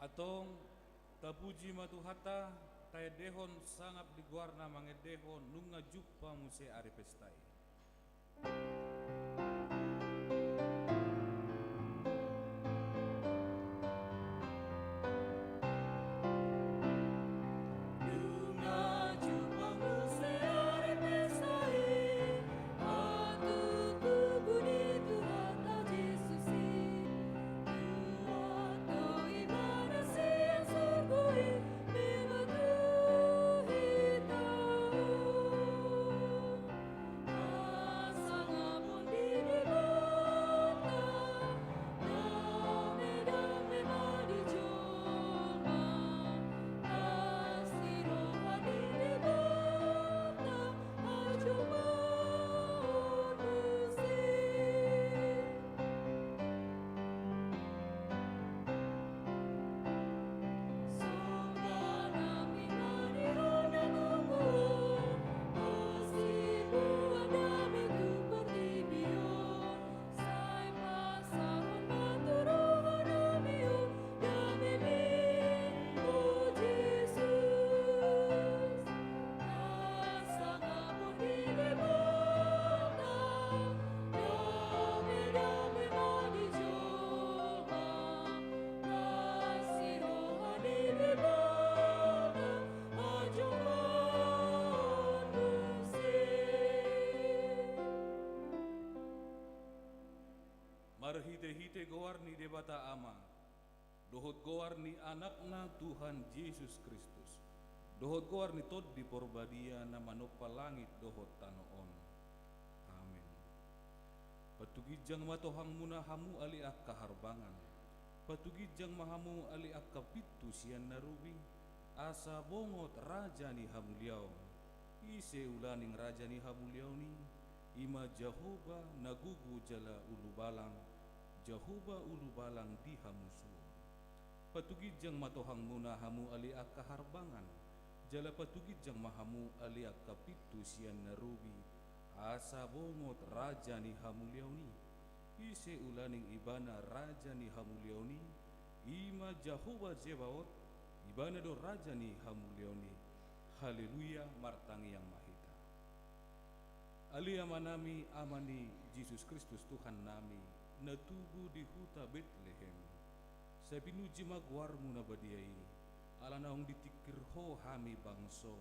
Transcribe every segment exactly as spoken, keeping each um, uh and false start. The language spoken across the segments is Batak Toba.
Antong, tapuji ma Tuhanta, taendehon sangap di goarna mangendehon nunga jumpa muse ari pesta i. Marhite-hite goar ni Debata Ama, dohot goar ni Anakna Tuhan Jesus Kristus, dohot goar ni Tondi Porbadia na manompa langit dohot tano on. Amen. Patuginjang ma tohangmuna hamu ale angka harbangan. Patuginjang ma hamu ale angka pintu sian na robi, asa bongot raja ni hamuliaon. Ise ulaning raja ni hamuliaon i? I ma Jahowa na gogo jala ulubalang, Jahowa ulubalang di hamusuon. Patuginjang ma tohangmuna hamu ale angka harbangan, jala patuginjang ma hamu ale angka pintu sian na robi, asa bongot raja ni hamuliaon i. Ise ulaning ibana raja ni hamuliaon i? I ma Jahowa Zebaot, ibana do raja ni hamuliaon i. Haleluya, martangiang ma hita. Ale Amanami, Ama ni Jesus Kristus Tuhannami, na tubu di huta Betlehem, sai pinuji ma goarmu na badia i, ala naung ditingkir ho hami bangsom,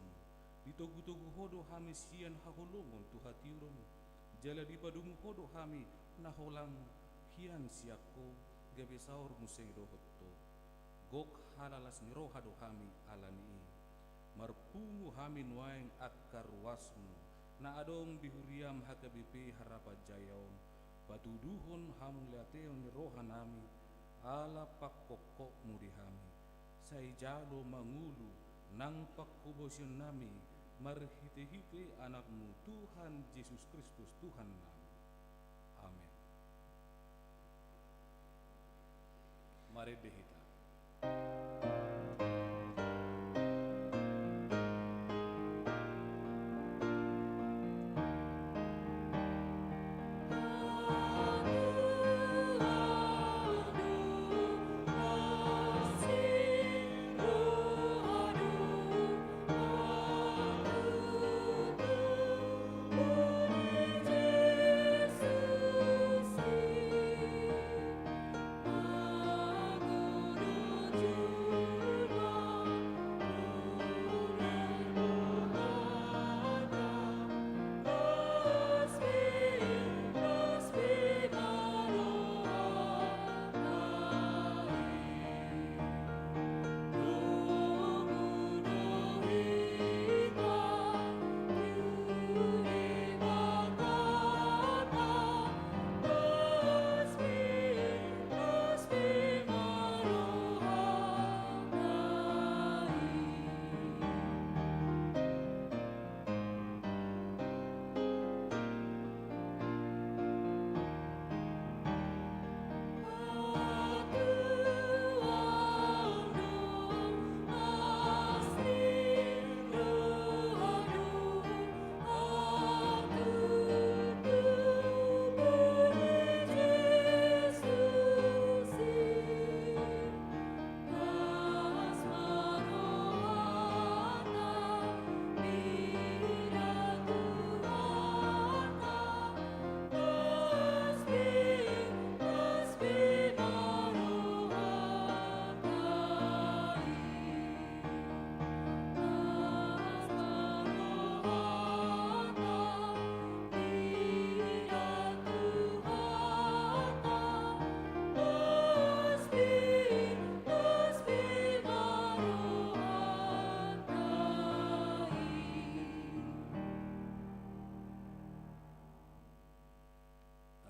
ditogu-togu ho do hami sian haholomon tu hatiuron, jala dipadomu ho do hami na holang hian sian ho, gabe saor muse dohot ho. Gok halalas ni roha do hami ala ni i. Marpungu hami nuaeng angka ruasmu, na adong di huriam H K B P Harapan Jaya on, patuduhon hamauliateon ni rohanami, ala pangkophopmu di hami. Sai jalo ma ngolu nang panghobasionami, marhite-hite Anakmu Tuhan Jesus Kristus Tuhannami. Amen. Marende hita.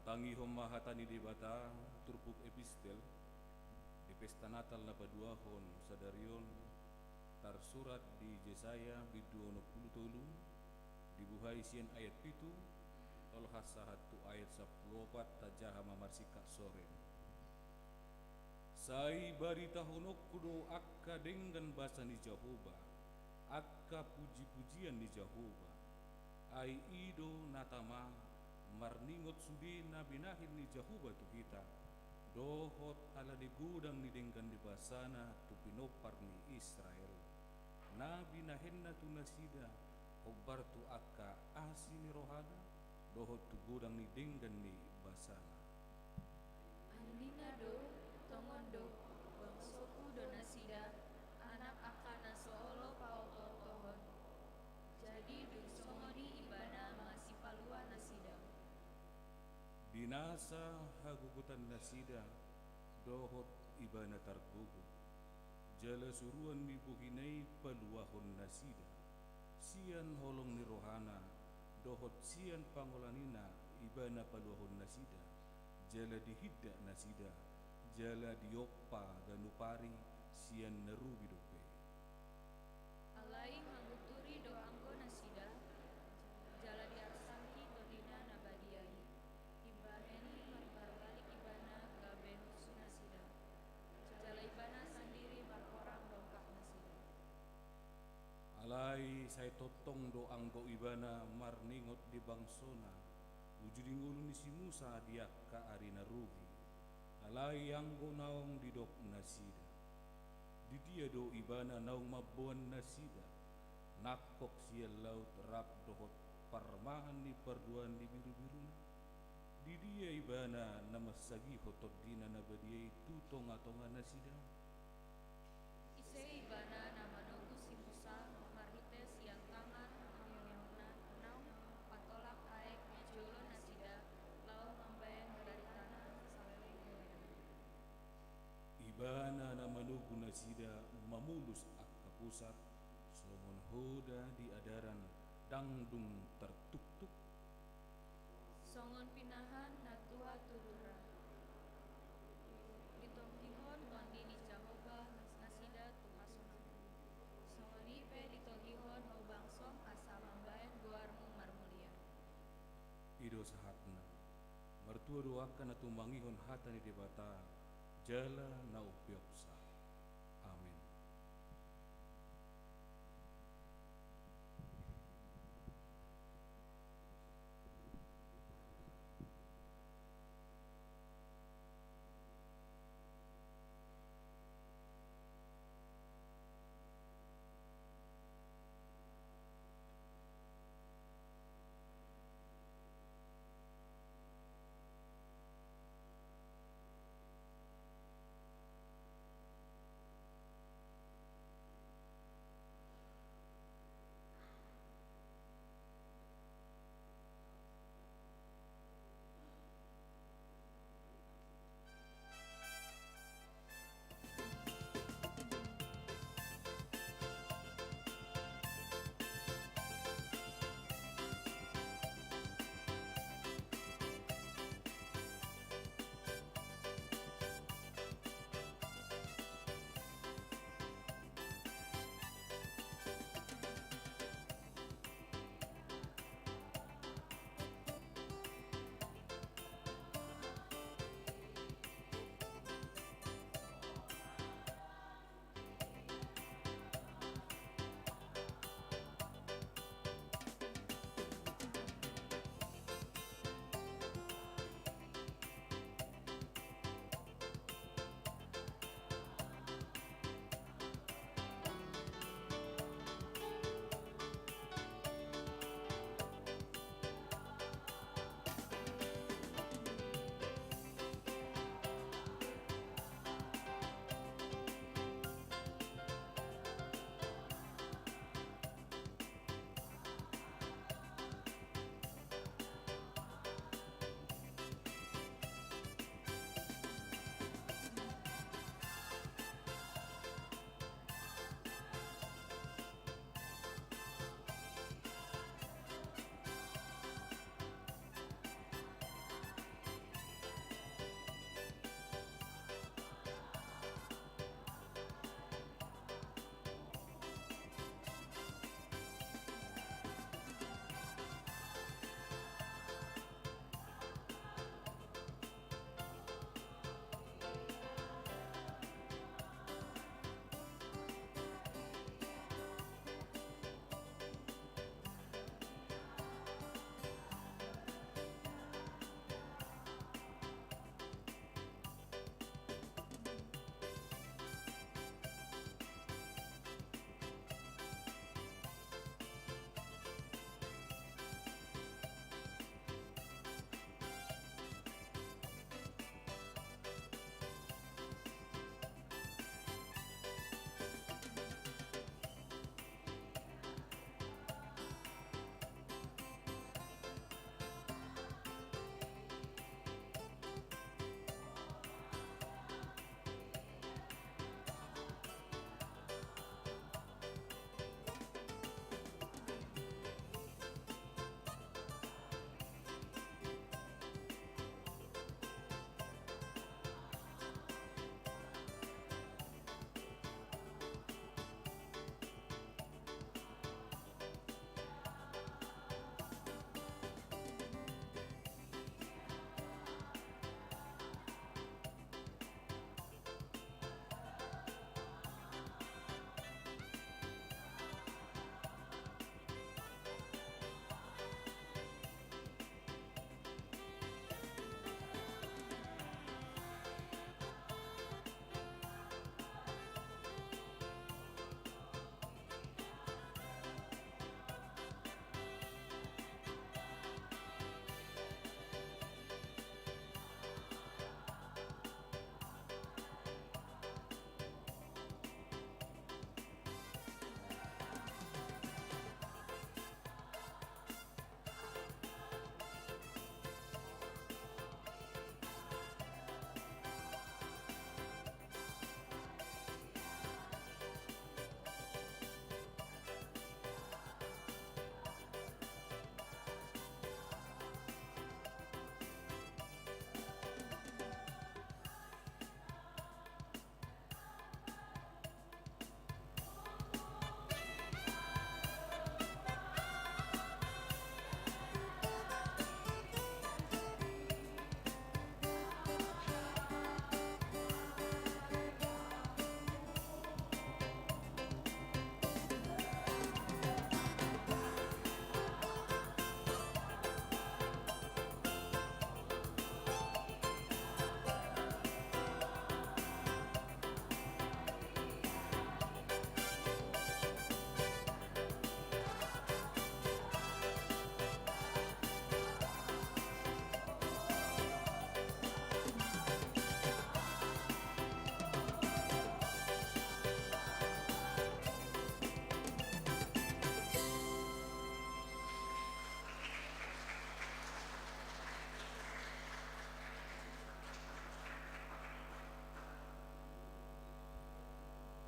Tangihon ma hata ni Debata, turpuk epistel, di pesta Natal na paduahon sadari on, tarsurat di Jesaya bindu onom pulu tolu, dibuhai sian ayat pitu, tolhas sahat tu ayat sampulu opat, tajaha ma marsingkat soreng. Sai baritahononku do angka denggan basa ni Jahowa, angka puji-pujian ni Jahowa. Ai i do na tama, marningot sude na binahen ni Jahowa tu hita, dohot ala ni godang ni denggan ni basana tu pinompar ni Israel. Na binahenna tu nasida, hombar tu angka asi ni rohana, dohot tu godang ni denggan ni basana. Anggina do, tongon do, bangsoku do nasida, anak angka na so olo paoto-otohon. Jadi dung songon i ibana masipalua nasida. Binasa hagogotan nasida, dohot ibana targogo. Jala suruan ni bohina i paluahon nasida. Sian holong ni rohana, dohot sian pangolanina ibana paluahon nasida, jala dihindak nasida, jala diompa ganup ari sian na rugi dope. Alai mangunturi do anggo nasida, jala diarsaki Tondina na badia i, dibahen i marbalik ibana gabe husu nasida, jala ibana sandiri marporang dongkak nasida. Alai sai tongtong do anggo ibana marningot di bangsona, uju di ngolu ni si Musa di angka ari na rugi. Alai anggo naung didok nasida, di dia do ibana naung mamboan nasida, nangkok sian laut rap dohot parmahan ni parduaan ni birubiruna? Di dia ibana na mansagihon Tondina na badia i tu tonga-tonga nasida? Ise ibana na manogu si Musa marhite sian tangan hameona naung patolak aek di jolo nasida laho mambahen baritana saleleng ni uaeng? Ibana na manogu nasida mamolus angka pusat, songon hoda di adaran ndang dung tartuktuk. Songon pinahan na tuat tu dura, ditogihon Tondi ni Jahowa nasida tu hasonangan. Songon i pe ditogihon ho bangsom asa mambahen goarmu marmulia. I do sahatna. Martua do angka na tumangihon hata ni Debata, jala na umpeopsa. Amen.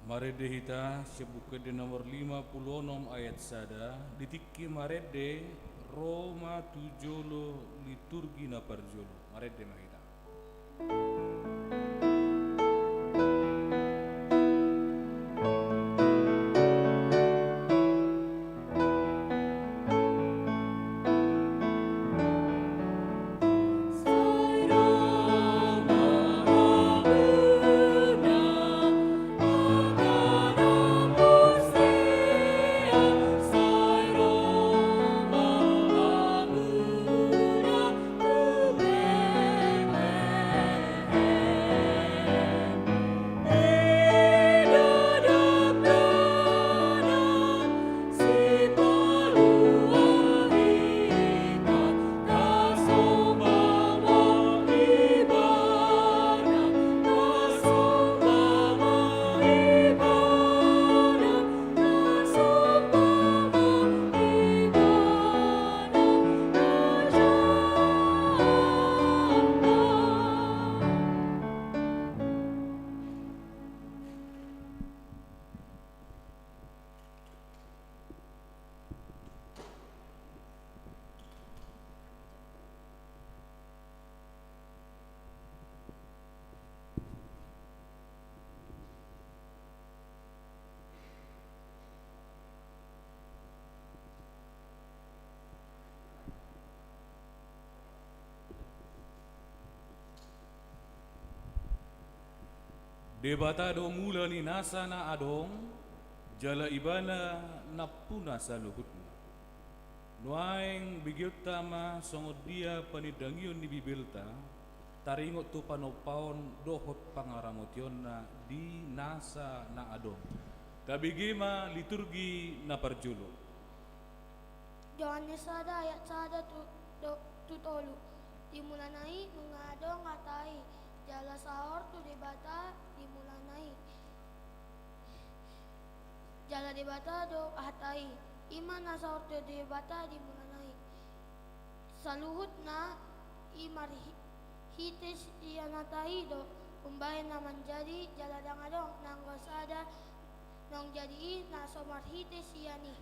Marende hita sian Buku Ende nomor lima pulu onom ayat sada, di tingki marende ro ma tu jolo liturgi na parjolo. Marende ma hita. Debata do mula ni nasa na adong, jala Ibana nampuna saluhutna. Nuaeng begeonta ma songon dia panindangion ni Bibelta, taringot tu panompaon dohot pangaramotionna di nasa na adong. Tabege ma liturgi na parjolo. Johannes sada ayat sada tu, do, tu tolu. Di mulana i nunga adong Hata i, jala saor tu Debata di mulana i. Jala Debata do Hata i, i ma na saor tu Debata di mulana i. Saluhutna i marhi-, hite sian Hata i do umbahen na manjadi, jala ndang adong nanggo sada naung jadi i na so marhite sian i.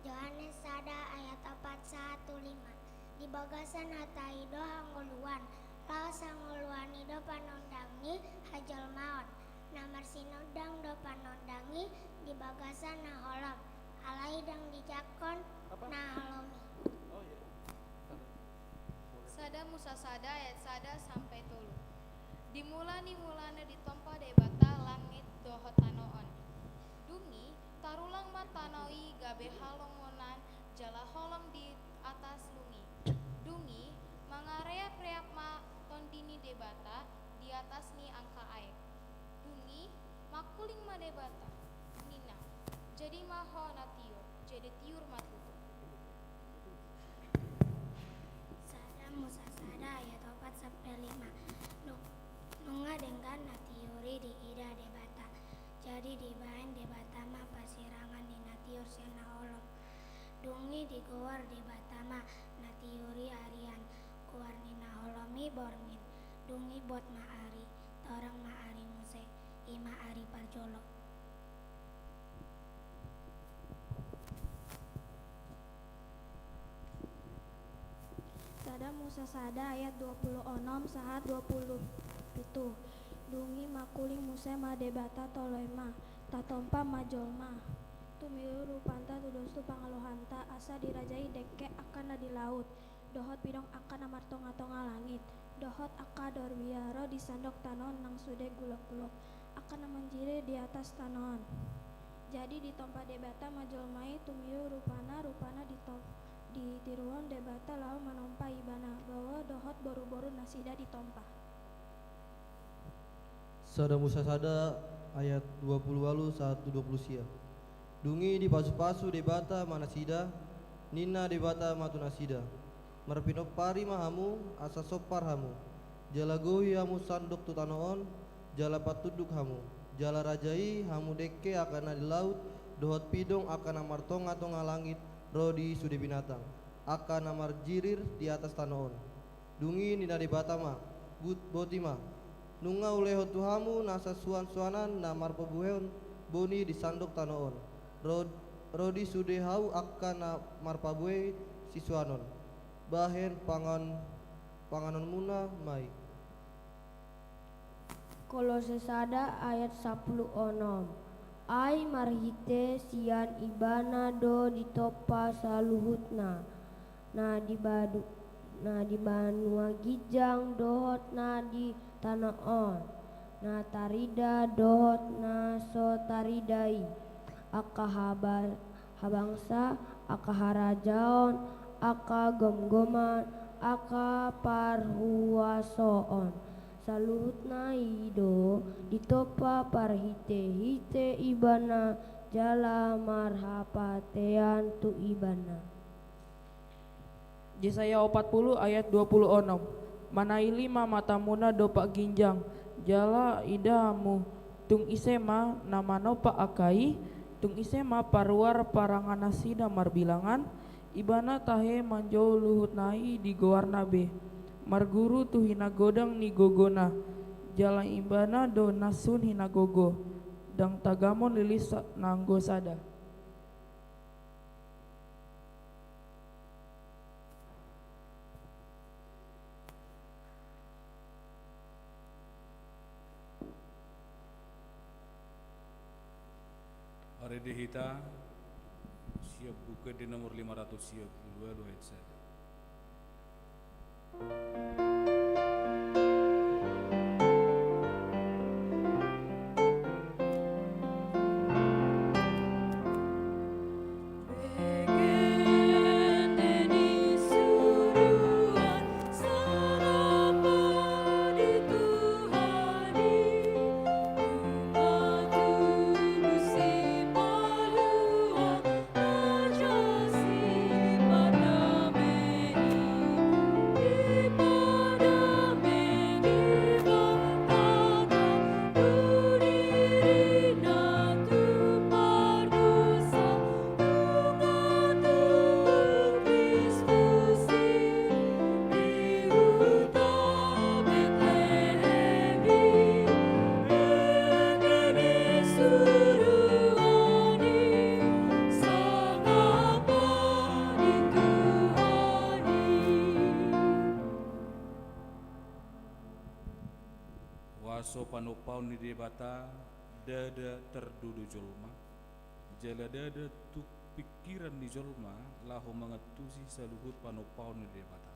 Johannes sada ayat opat sahat tu lima. Di bagasan Hata i do hangoluan, laos hangoluan i do panondang ni hajolmaon. Na marsinondang do panondang i di bagasan na holom, alai ndang dijangkon na holom i. Sada Musa sada ayat sada sampe tolu. Di mula ni mulana ditompa Debata langit dohot tano on. Dung i tarulang ma tano i gabe halongonan jala holom di atas dung i. Dung i mangareapreap ma Tondi ni Debata di atas ni angka aek. Dung i mangkuling ma Debata, ninna: Jadi ma ho na tiur. Jadi tiur ma tutu. Sada Musa sada ayat opat sampe lima. Nu-, nunga denggan na tiur i diida Debata. Jadi dibaen Debata ma pasirangan ni na tiur sian na holom. Dung i digoar Debata ma na tiur i arian, goar ni na holom i borngin. Dung i buat ma ari, torang ma ari muse, i ma ari parjolo. Sada Musa sada ayat dua pulu onom sahat dua pulu pitu. Dung i mangkuling muse ma Debata, toloan ma, tatompa ma jolma. Tumiur rupanta tudos tu pangalohanta, asa dirajai dengke angka na di laut, dohot pidong angka na martongatonga langit, dohot angka dorbia ro di sandok tano on nang sude gulokgulok, angka na manjirir di atas tano on. Jadi ditompa Debata ma jolma i, tumiur rupana, rupana ditom-, ditiruhon Debata laho manompa ibana, boru dohot boruboru nasida ditompa. Sada Musa sada ayat dua pulu ualu sahat tu dua pulu sia. Dung i dipasupasu Debata ma nasida, ninna Debata ma tu nasida: Marpinompari ma hamu, asa sompar hamu, jala gohi hamu sandok tu tano on, jala patunduk hamu, jala rajai hamu dengke angka na di laut, dohot pidong angka na martongatonga langit ro di sude binatang, angka na marjirir di atas tano on. Dung i ninna Debata ma: But-, boti ma, Nunga hulehon tu hamu nasa suansuanan na marpabuehon boni di sandok tano on, ro, ro di sude hau angka na marpabuei sisuanon, bahen pangan, panganonmuna ma i. Kolose sada ayat sampulu onom. Ai marhite sian Ibana do ditompa saluhutna, na di badu-, na di banua ginjang dohot na di tano on, na tarida dohot na so tarida i, angka haba-, habangsa, angka harajaon, angka gomgoman, angka parhuasoon. Saluhutna i do ditompa parhitehite Ibana, jala marhapatean tu Ibana. Jesaya opat pulu ayat dua pulu onom. Manaili ma matamuna dompak ginjang, jala ida hamu, tung ise ma na manompa angka i? Tung ise ma paruar parangan nasida marbilangan? Ibana tahe manjou luhutna i di goarna be, marguru tu hinagodang ni gogona, jala Ibana do na sun hinagogo, ndang tagamon lilis sa-, nanggo sada. Marende hita sian Buku Ende nomor lima ratus sia pulu ualu ayat sada. Huaso panompaon ni Debata ndada tardodo jolma, jala ndada tuk pingkiran ni jolma laho mangantusi saluhut panompaon ni Debata.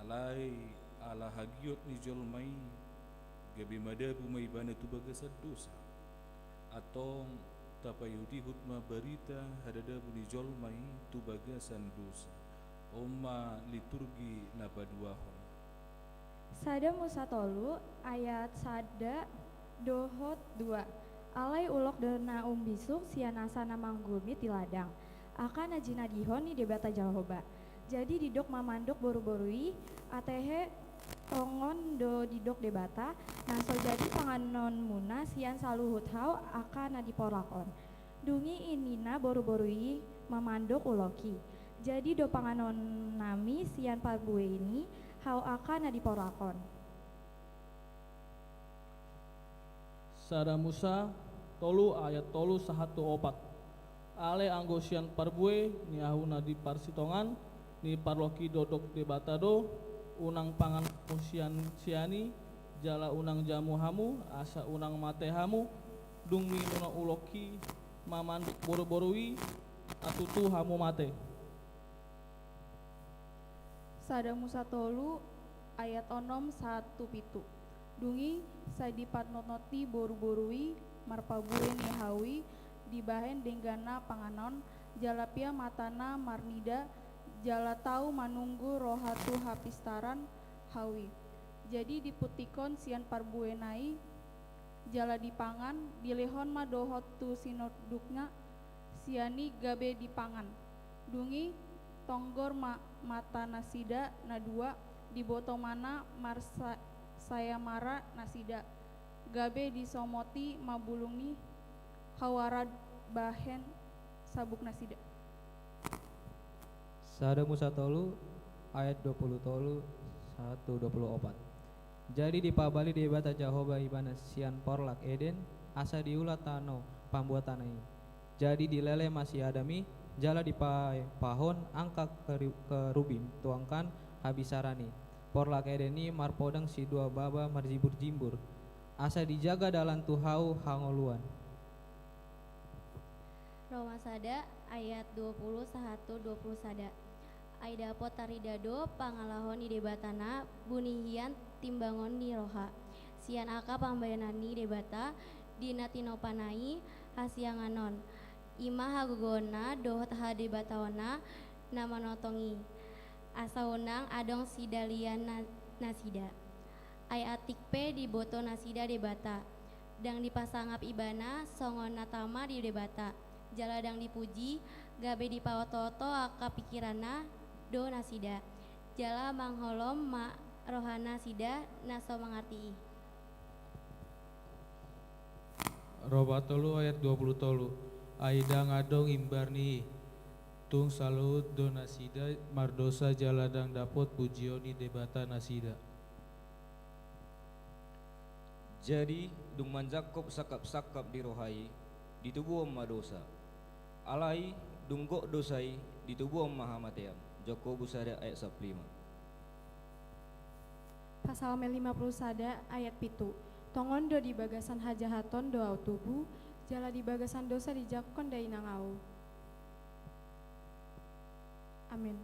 Alai ala hagiot ni jolma i, gabe madabu ma ibana tu bagasan dosa. Antong tapaihutihut ma barita hadadabu ni jolma i tu bagasan dosa. On ma liturgi na paduahon. Sada Musa tolu ayat sada dohot dua. Alai ulok do na umbisuk sian nasa na manggulmit di ladang, angka na jinadihon ni Debata Jahowa. Jadi didok mamandok boruboru i, atehe tongon do didok Debata, na so jadi panganonmuna sian saluhut hau angka na di porlak on. Dung i ninna boruboru i mamandok ulok i. Jadi do panganonnami sian parbuena i, hau angka na di porlak on. Sada Musa tolu ayat tolu sahat tu opat. Alai anggo sian parbue ni ahu na di parsitongaan ni parlok i didok Debata do, unang pangan hamu sian, sian i, jala unang jamu hamu, asa unang mate hamu, dung minuna ulok i mamandok boruboru i, asa tutu hamu mate. Sada Musa tolu ayat onom sahat tu pitu. Dung i sai dipanotnoti boruboru i marparbue ni hau i dibahen dengganna panganon, jala pia matana marnida, jala tau manunggu roha tu hapistaran hau i. Jadi dipuntikhon sian parbuena i, jala dipangan, dilehon ma dohot tu sinondukna, sian i gabe dipangan. Dung i tonggor ma matanasida na dua, diboto manang marsa-, sayamara nasida, gabe disomoti ma bulung ni hau ara bahen sabuknasida. Sada Musa tolu ayat dua pulu tolu sahat tu dua pulu opat. Jadi dipabali Debata Jahowa ibana sian porlak Eden, asa diula tano pambuatanna i. Jadi dilele ma si Adam i, jala dipahon angka keru-, kerubim tu angka habisaran i. Porlak Eden i marpodang sidua baba marjimbur-jimbur, asa dijaga dalan tu hau hangoluan. Roma sada ayat dua puluh sahat tu dua puluh sada. Ai dapot tarida do pangalaho ni Debata na buni hian timbangon ni roha, sian angka pambahenan ni Debata di na tinopana i hasiangan on. I ma hagogoonna dohot hadebataonna na manotong i, asa unang adong sidalian na-, nasida. Ai atik pe diboto nasida Debata, ndang dipasangap ibana songon na tama di Debata, jala ndang dipuji, gabe dipaoto-oto angka pikiranna do nasida, jala mangholom ma rohanasida na so mangarti i. Roma tolu ayat dua puluh tolu. Ai ndang adong imbar ni i, tung saluhut do nasida mardosa jala ndang dapot pujion ni Debata nasida. Jadi, dung manjangkop sangkap-sangkap di roha i, ditubuhon ma dosa. Alai, dung gok dosa i, ditubuhon ma hamatean. Jakobus sada ayat sampulu lima. Psalmen lima puluh sada ayat pitu. Tongon do di bagasan hajahaton do ahu tubu, jala di bagasan dosa dijangkon da inang ahu. Amin.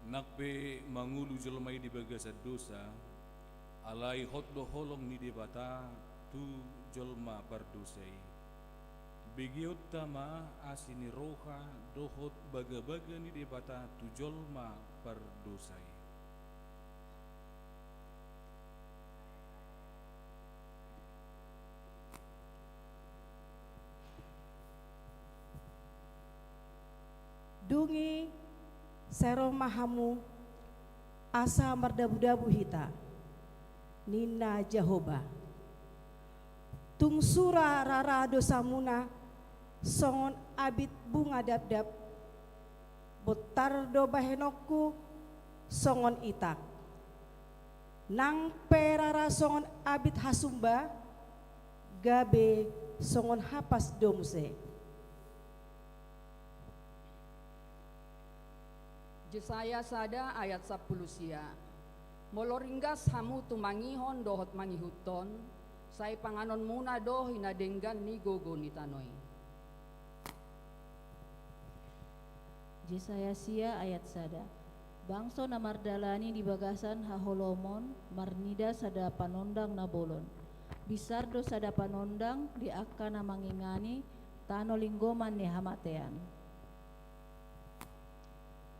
Nang pe mangolu jolma i di bagasan dosa, alai hot do holong ni Debata tu jolma pardosa i. Begeonta ma asi ni roha dohot bagabaga ni Debata tu jolma pardosa i. Dung i sai ro ma hamu, asa mardabudabu hita, ninna Jahowa. Tung sura rara dosamuna songon abit bunga dabdab, bontar do bahenonku songon itak. Nang pe rara songon abit hasumba, gabe songon hapas do muse. Jesaya sada ayat sampulu sia. Molo ringgas hamu tumangihon dohot mangihuthon, sai panganonmuna do hinadenggan ni gogo ni tano i. Jesaya sia ayat sada. Bangso na mardalani di bagasan haholomon marnida sada panondang na bolon. Binsar do sada panondang di angka na mangingani tano linggoman ni hamatean.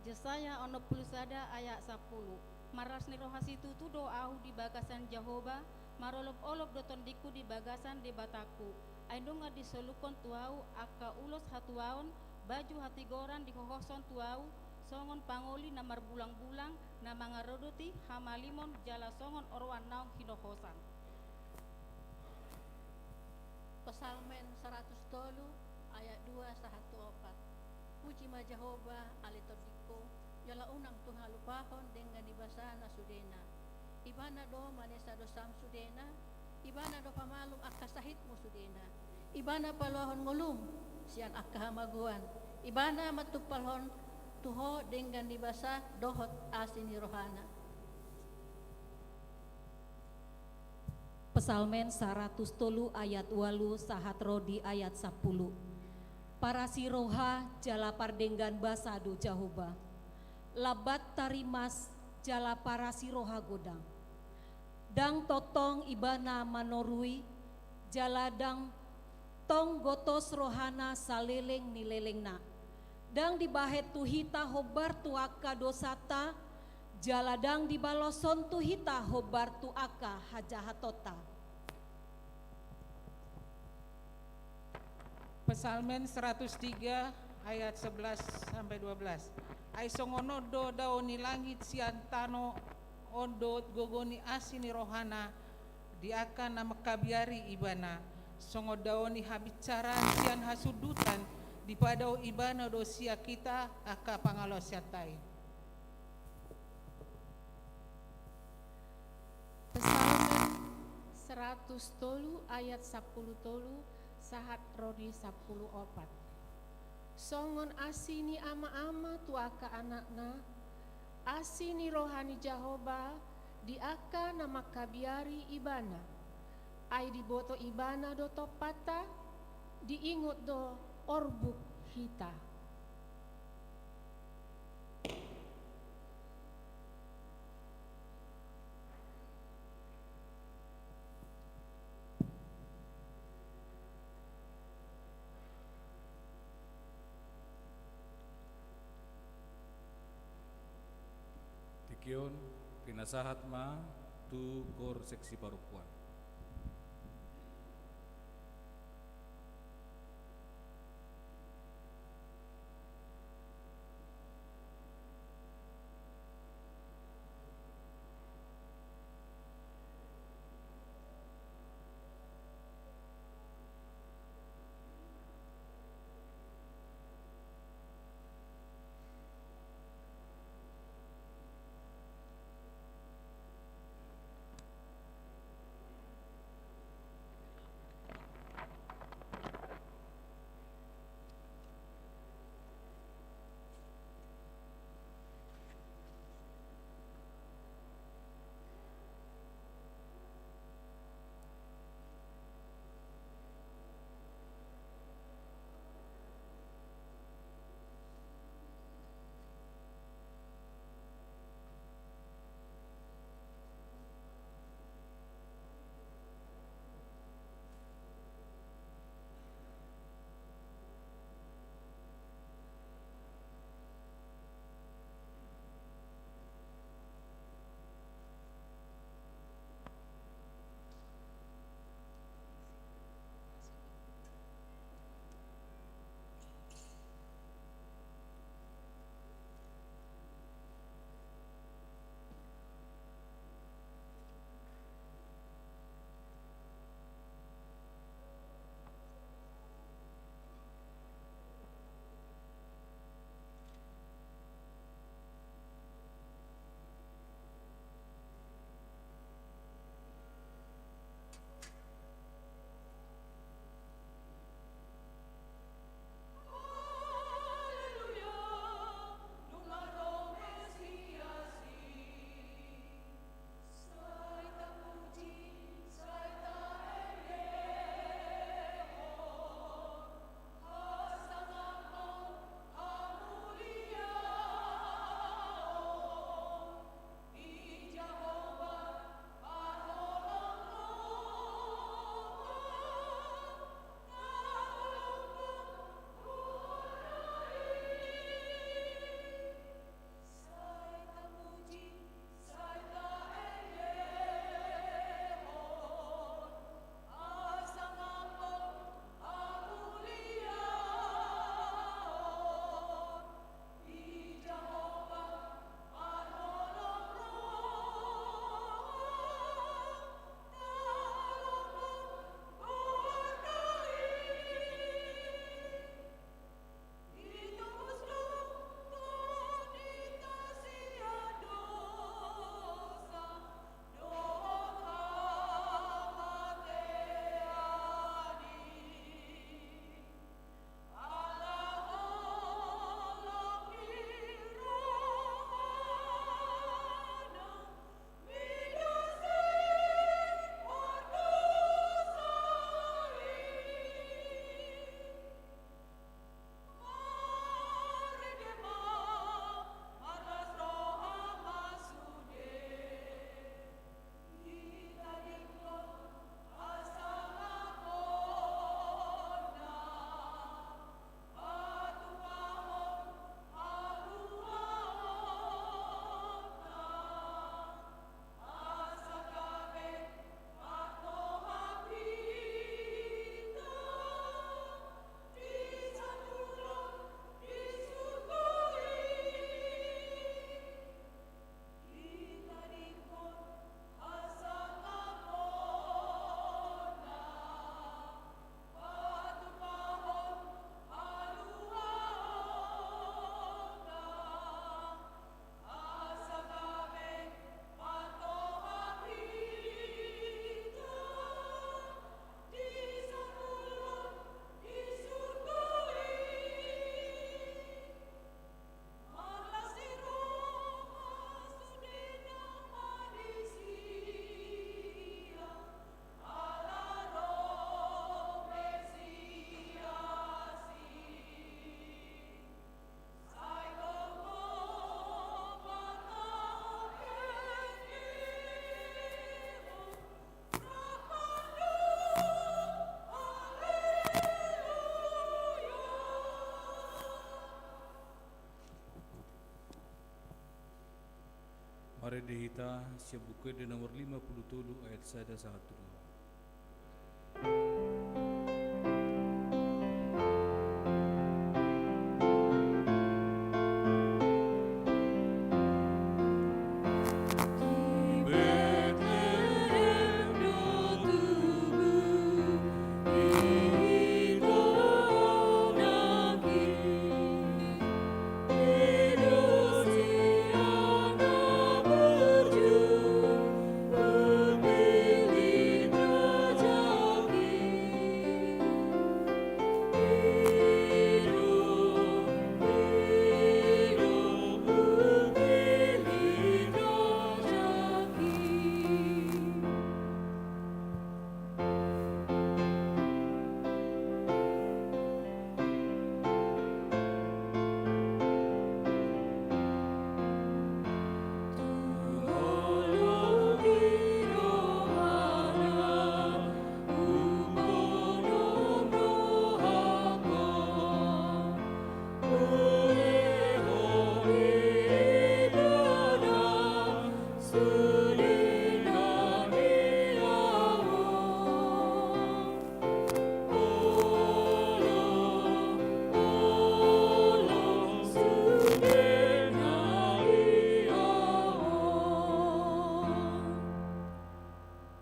Jesaya onom pulu sada ayat sampulu. Marlas ni roha situtu do ahu di bagasan Jahowa, marolopolop do tondingku di bagasan Debatangku. Ai nunga disolukhon tu ahu angka ulos hatuaon, baju hatigoran dihohoshon tu ahu, songon pangoli na marbulangbulang, na mangaradoti hamalimon jala songon oroan naung hinohosan. Psalmen saratus tolu ayat dua sahat tu opat. Puji ma Jahowa ale tondingku, jala unang tung halupahon denggan ni basana sudena. Ibana do manesa dosam sudena, ibana do pamalum angka sahitmu sudena. Ibana paluahon ngolum sian angka hamagoan. Ibana mantumpalhon tu Ho denggan ni basa dohot asi ni rohana. Psalmen saratus tolu ayat ualu sahat ro di ayat sampulu. Parasi roha jala pardenggan basa do Jahowa. Lambat tarimas jala parasi roha godang. Ndang tongtong Ibana manorui, jala ndang tong gotos rohana saleleng ni lelengna. Ndang dibahen tu hita hombar tu angka dosanta, jala ndang dibaloshon tu hita hombar tu angka hajahatonta. Psalmen seratus tiga ayat sebelas sampai dua belas. Ai songon on do dao ni langit sian tano, on do gogo ni asi ni rohana di angka na mangkabiari Ibana. Songon dao ni habinsaran sian hasundutan, dipadao Ibana do sian hita angka pangalaosianta i. Psalmen seratus tolu ayat sampulu tolu sahat ro di sampulu opat. Songon asi ni ama-ama tu angka anakna, asi ni roha ni Jahowa di angka na mangkabiari Ibana. Ai diboto Ibana do tompanta, diingot do orbuk hita. Tingki on, pinasahat ma tu kor seksi parompuan. Marende hita sian Buku Ende nomor lima pulu tolu ayat sada sahat tu dua.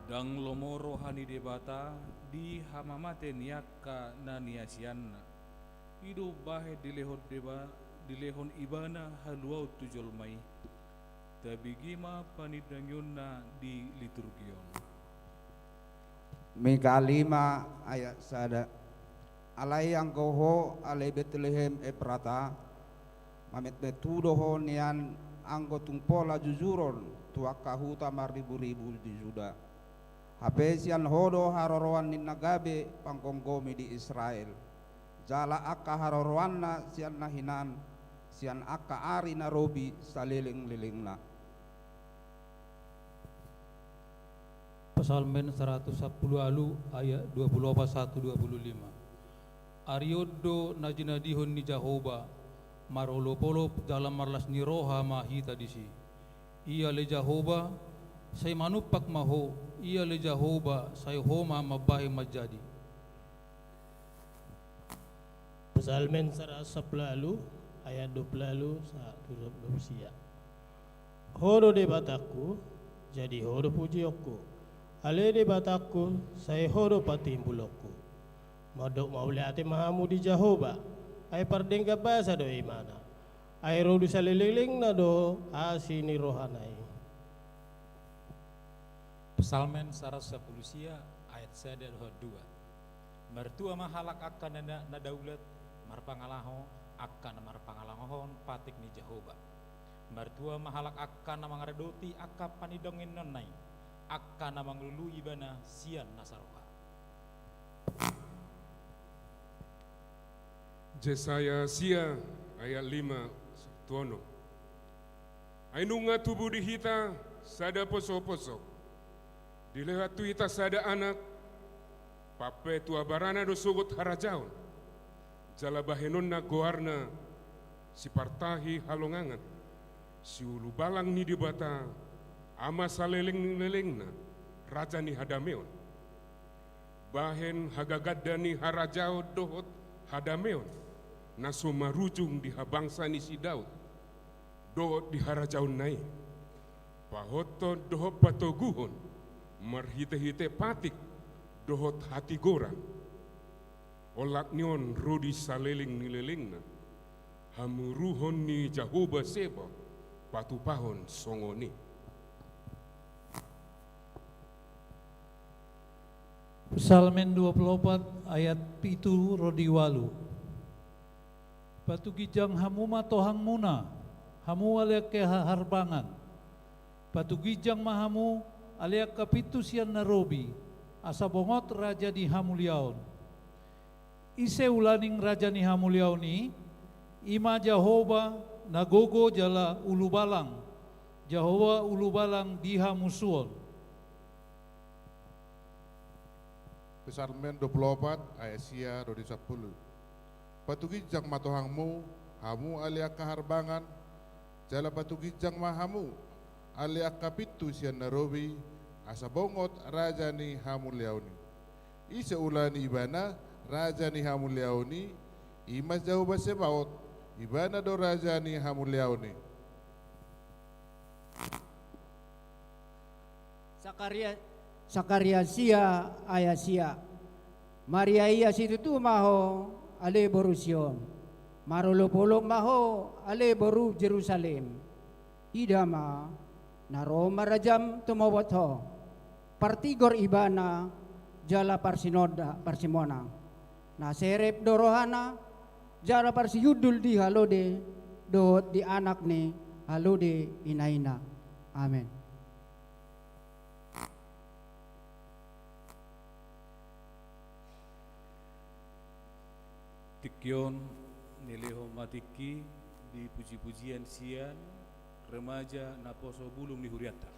Ndang lomo roha ni Debata di hamamate ni angka na niasianna. I do umbahen dilehon deba, dilehon ibana haluaon tu jolma i. Tabege ma panindangionna di liturgi on. Mika lima ayat sada. Alai anggo ho ale Betlehem Eprata, mametmet hu do ho nian anggo tung pola jujuron tu angka huta marriburibu di Juda. Hape sian ho do haroroan ninna gabe panggomgomi di Israel. Jala angka haroroanna sian na hinan, sian angka ari na robi salelenglelengna. Psalmen saratus sampulu ualu ayat dua pulu opat sahat tu dua pulu lima. Ari on do na jinadihon ni Jahowa, marolopolop jala marlas ni roha ma hita disi. Ia ale Jahowa, sai manumpak ma ho, ia ale Jahowa, sai ho ma mambahen manjadi. Psalmen saratus sampulu ualu ayat dua pulu ualu sahat tu dua pulu sia. Ho do Debatangku, jadi ho do pujionku. Ale Debatangku, sai ho do patimbulonku. Mandok mauliate ma hamu di Jahowa, ai pardenggan basa do ibana. Ai robi salelenglelengna do asi ni rohana i. Psalmen saratus sampulu sia ayat sada dohot dua. Martua ma halak angka na, na, na daulat marpangalaho, angka na marpangalahon patik ni Jahowa. Martua ma halak angka na mangaradoti angka panindangiononna i, angka na mangalului ibana sian na saroha. Jesaya sia ayat lima tu onom. Ai nunga tubu di hita sada posoposo, dilehon tu hita sada anak, pampetuabarana do sogot harajaon, jala bahenonna goarna Sipartahi Halongangan, Siulubalang ni Debata, Ama salelenglelengna, Raja ni hadameon. Bahen hagaganda ni harajaon dohot hadameon, na so marujung di habangsa ni si Daud, dohot di harajaonna i. Pahothon dohot patoguhon, marhitehite patik, dohot hatigoran. Olat ni on ro di salelenglelengna, hamuruhon ni Jahowa Sebaot, patupahon songon i. Psalmen dua pulu opat ayat pitu ro di ualu. Patuginjang hamu ma tohangmuna, hamu ale angka ha-, harbangan. Patuginjang ma hamu ale angka pintu sian na robi, asa bongot raja ni hamuliaon. Ise ulaning raja ni hamuliaon i? I ma Jahowa na gogo jala ulubalang, Jahowa ulubalang di hamusuon. Psalmen dua pulu opat ayat sia ro di sampulu. Patuginjang ma tohangmu, hamu ale angka harbangan, jala patuginjang ma hamu, ale angka pintu sian na robi, asa bongot raja ni hamuliaon i. Ise ula ni ibana raja ni hamuliaon i? I ma Jahowa Sebaot, ibana do raja ni hamuliaon i. Sakaria, Sakaria sia ayat sia. Maria ia situtu ma ho, ale boru Sion. Marolopolop ma ho, ale boru Jerusalem. Ida ma, na ro ma rajam tumobot ho. Partigor ibana, jala parsinonda, parsimonang. Na serep do rohana, jala parsiundul di halode, dohot di anak ni halode inaina. Amen. Tingki on, nilehon ma tingki di puji-pujian sian remaja naposo bulung ni hurianta.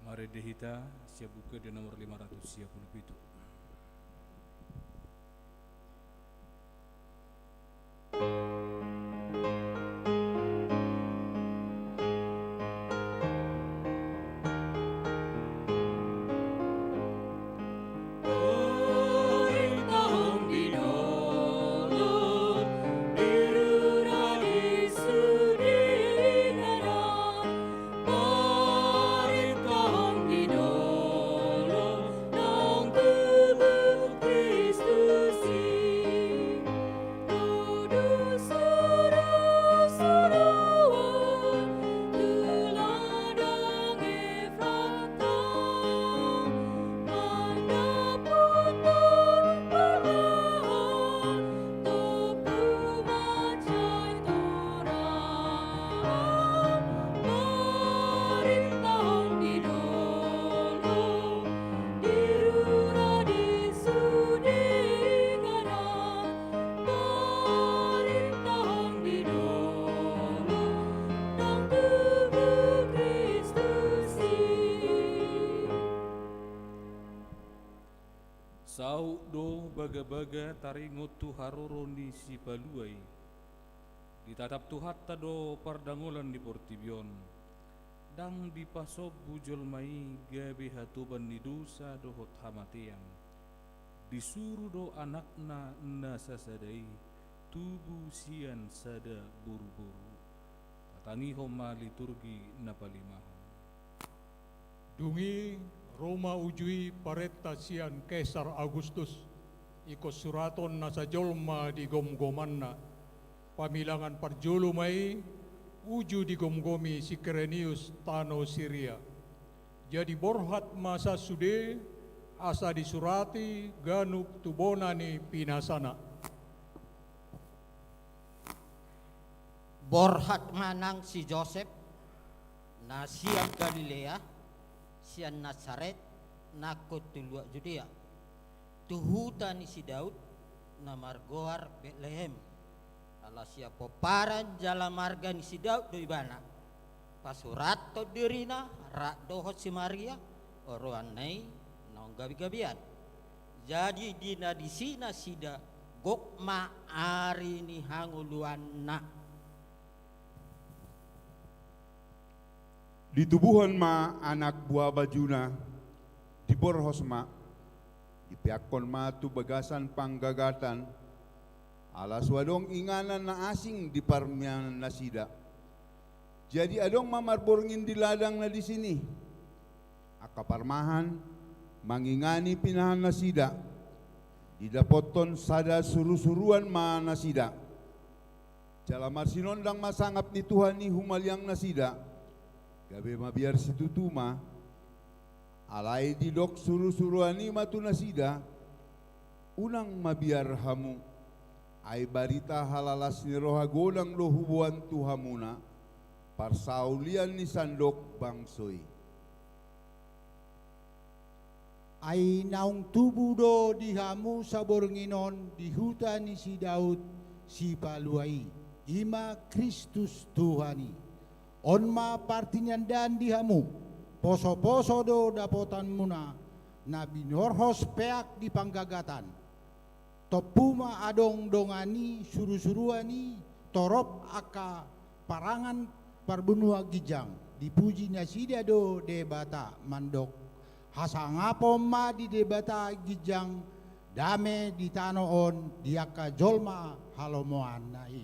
Marende hita sian Buku Ende nomor lima ratus sia pulu pitu. Saut do bagabaga taringot tu haroro ni Sipalua i. Ditatap Tuhanta do pardangolan ni portibi on. Ndang dipasombu jolma i gabe hatoban ni dosa dohot hamatean. Disuru do Anakna na sasada i tubu sian sada boruboru. Tatangihon ma liturgi na palimahon. Dung i ro ma uju i parenta sian Kesar Augustus, ingkon suraton nasa jolma di gomgomanna. Pamilangan parjolo ma i uju digomgomi si Kirenius tano Siria. Jadi borhat ma sa sude asa disurati ganup tu bona ni pinasana. Borhat ma nang si Josep, na sian Galilea, sian Nasaret, nangkon tu luat Judea, tu huta ni si Daud, na margoar Betlehem. Ala sian pomparan jala marga ni si Daud do ibana. Pasurathon dirina rap dohot si Maria, oroanna i naung gabegabean. Jadi di na disi nasida, gok ma ari ni hangoluanna. Ditubuhon ma anak buha bajuna, diborhos ma, dipeakkon ma tu bagasan panggagatan, ala so adong inganan na asing di parmahan nasida. Jadi adong ma marborngin di ladang na disi i. Angka parmahan mangingani pinahan nasida, didapothon sada surusuruan ma nasida. Jala marsinondang ma sangap ni Tuhan i humaliang nasida, gabe mabiar situtu ma. Alai didok surusuruan i ma tu nasida: Unang mabiar hamu, ai barita halalas ni roha godang do huboan tu hamuna, parsaulian ni sandok bangso i. Ai naung tubu do di hamu saborngin on di huta ni si Daud Sipalua i, i ma Kristus Tuhan i. On ma partinandaan di hamu: posoposo do dapotanmuna, na binorhos peak di panggagatan. Tompu ma adong dongan i surusuruan i torop angka parangan parbonuan ginjang, dipuji nasida do Debata mandok: Hasangapon ma di Debata ginjang, dame di tano on di angka jolma halomoanna i.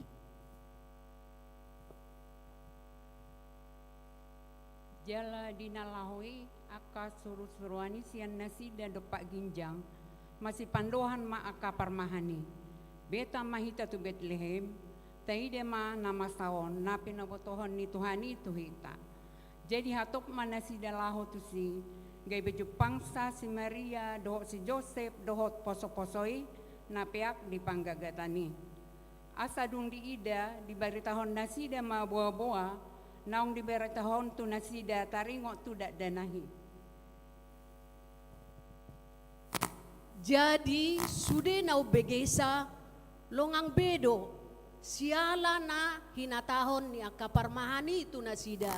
Jala di na laho i angka surusuruan i sian nasida dompak ginjang, masipandohan ma angka parmahan i: Beta ma hita tu Betlehem, taida ma na masa on na pinabotohon ni Tuhan i tu hita. Jadi hatop ma nasida laho tusi, gabe jumpangsa si Maria dohot si Josep dohot posoposo i na peak di panggagatan i. Asa dung diida, dibaritahon nasida ma boaboa naung dibaritahon tu nasida taringot tu dakdanak i. Jadi sude na umbegesa longang be do, siala na hinatahon ni angka parmahan i tu nasida.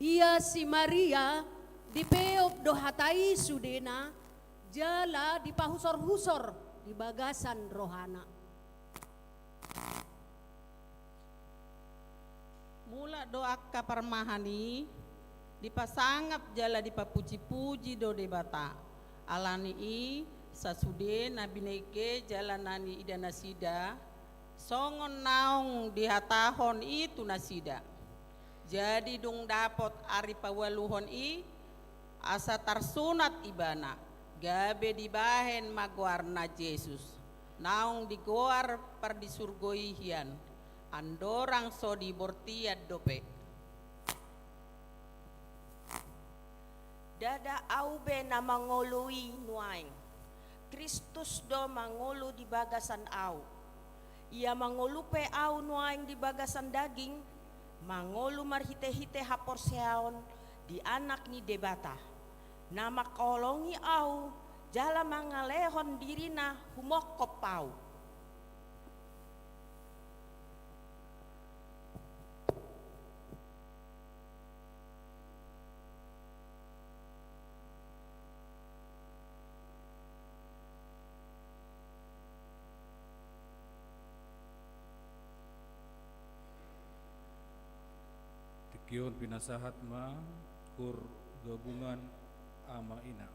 Ia si Maria dipeop do hata i sudena, jala dipahusorhusor di bagasan rohana. Mulak do angka parmahan i, dipasangap jala dipapujipuji do Debata. Ala ni i, sasude na binege jala na niida nasida, songon naung dihatahon i tu nasida. Jadi dung dapot ari paualuhon i, asa tarsunat ibana, gabe dibahen ma goarna Jesus, naung digoar pardisurgo i hian, andorang so dibortian dope. Ndada ahu be na mangolu i nuaeng. Kristus do mangolu di bagasan ahu. Ia mangolu pe ahu nuaeng di bagasan daging, mangolu marhitehite haporseaon di Anak ni Debata, na mangkaholongi ahu jala mangalehon dirina humongkop ahu. Sion pinasahat ma, kur gabungan ama ina.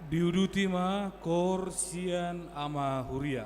Diuduti ma koor sian ama huria.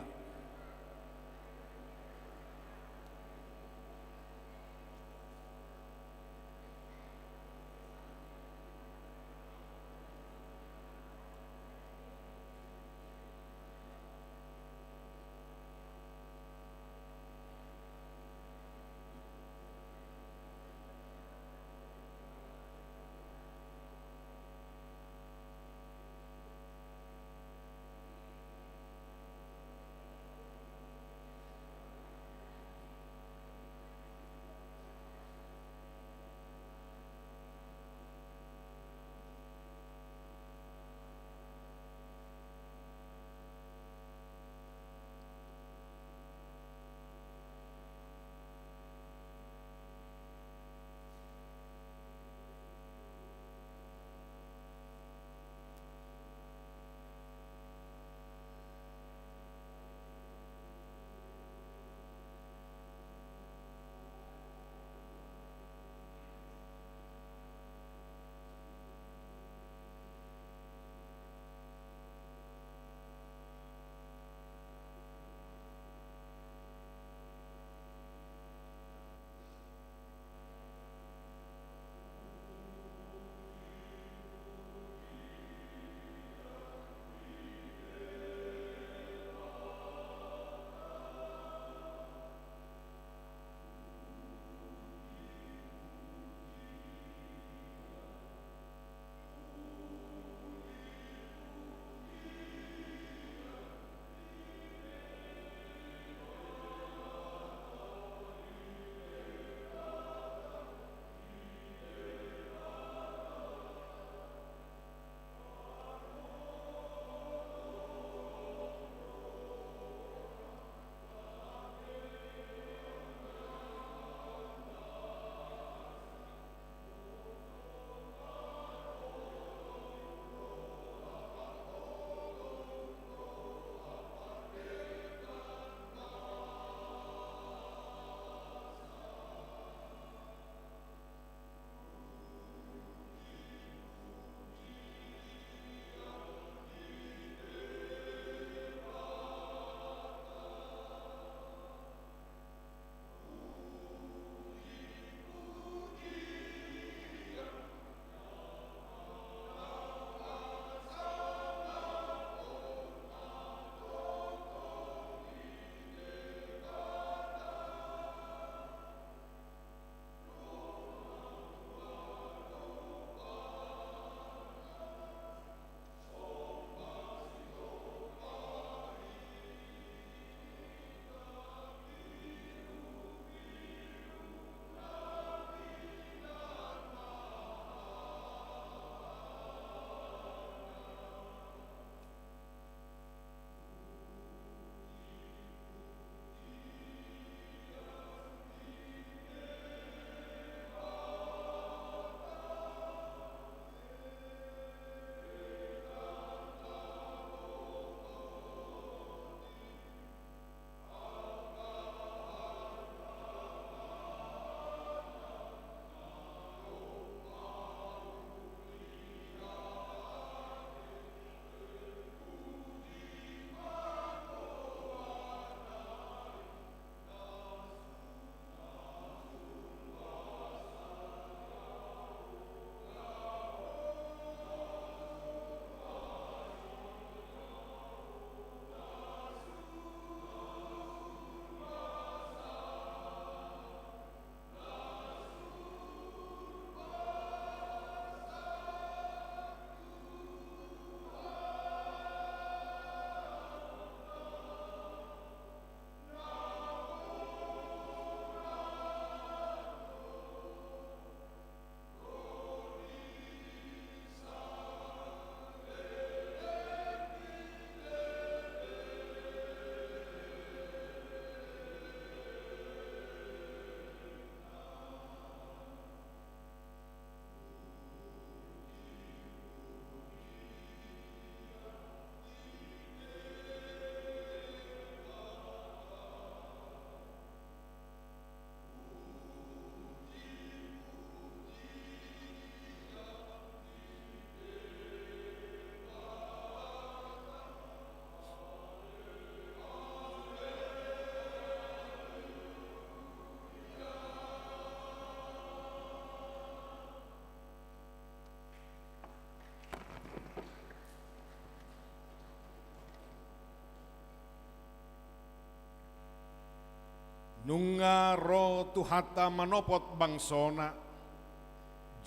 Nunga ro Tuhanta manopot bangsona,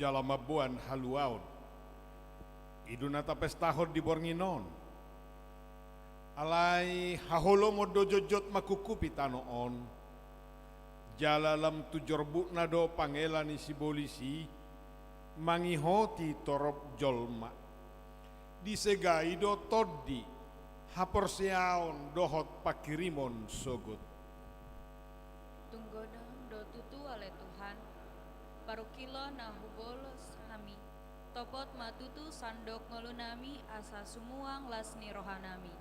jala mamboan haluaon. I do na tapestahon di borngin on. Alai haholomon do jotjot mangkuphupi tano on. Jala lam tu jorbutna do pangela ni sibolis i mangihoti torop jolma. Disegai do tondi, haporseaon dohot pangkirimon sogot. Tung godang do tutu ale Tuhan, parungkilon na hubolos hami, topot ma tutu sandok ngolunami asa sumuang las ni rohanami.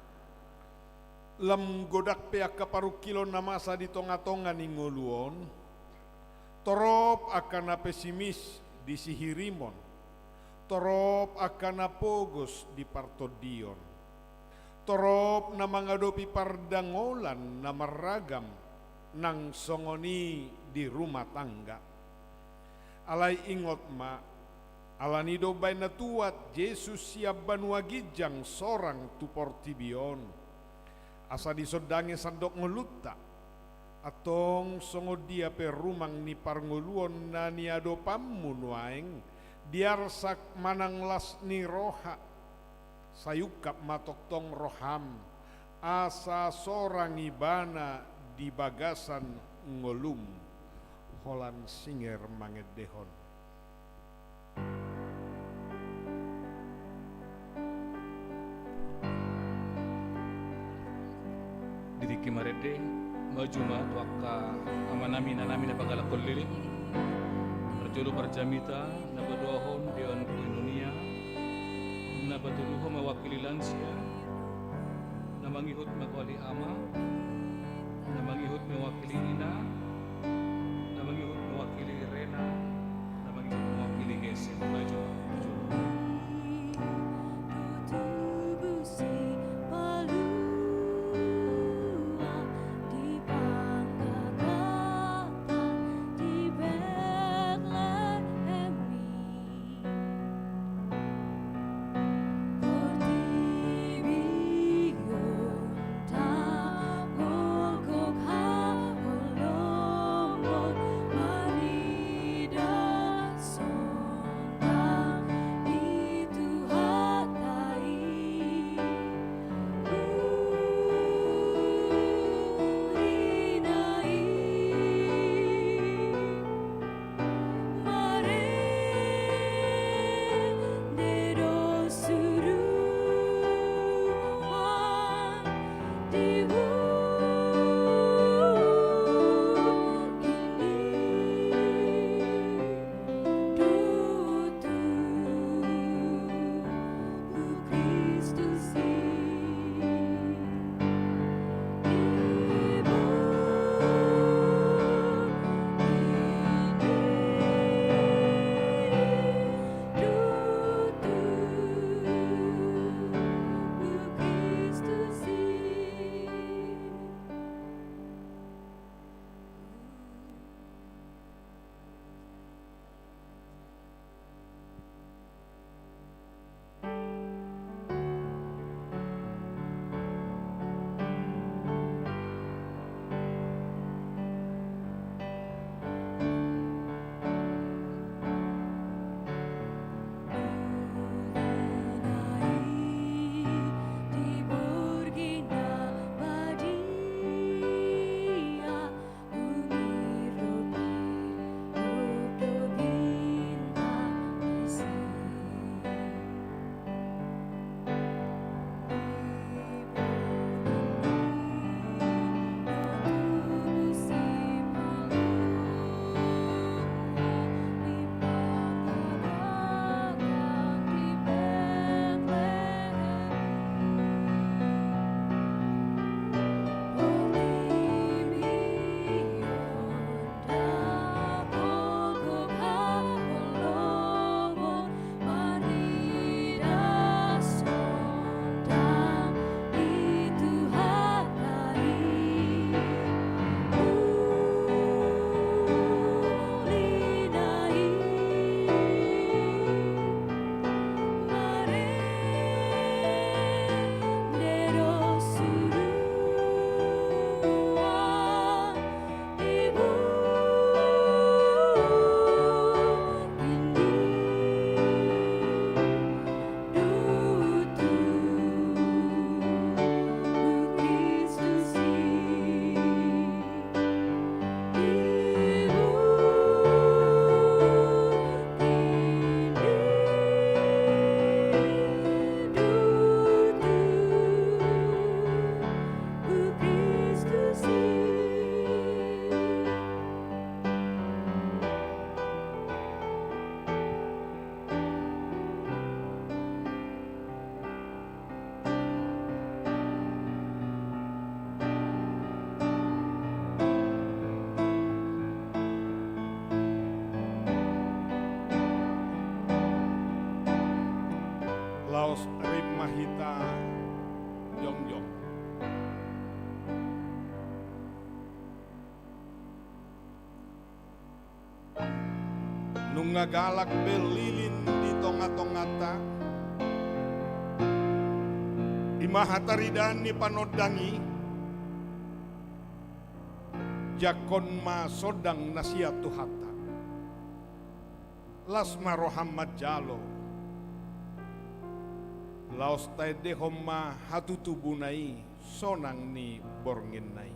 Lam godang pe angka parungkilon na masa di tongatonga ni ngolu on, torop angka na pesimis di sihirimon, torop angka na pogos di partondion, torop na mangadopi pardangolan na marragam nang songon i di rumah tangga. Alai ingot ma, alani do umbahen na tuat Jesus sian banua ginjang sorang tu portibi on, asa disondangi sandok ngolunta. Antong songon dia pe rumang ni parngoluon na niadopanmu nuaeng, diarsak manang las ni roha, sai ungkap ma tongtong roham, asa sorang ibana di bagasan ngolum. Holan singer mangendehon. Di tingki marende, maju ma tu angka amanami inanami na pangalakkon lilin. Parjolo parjamita na paduahon dewan koinonia, na patoluhon mewakili lansia, na mangihut mewakili ama, na mangihut mewakili ina, na mangihut mewakili rena, na mangihut mewakili hese. Maju, maju. Rap ma hita jongjong. Nunga galak be lilin di tongatonganta, i ma hataridaan ni panondang i, jangkon ma sondang na sian Tuhanta. Las ma roham manjalo, laos taendehon ma hatutubuna i sonang ni borngin na i.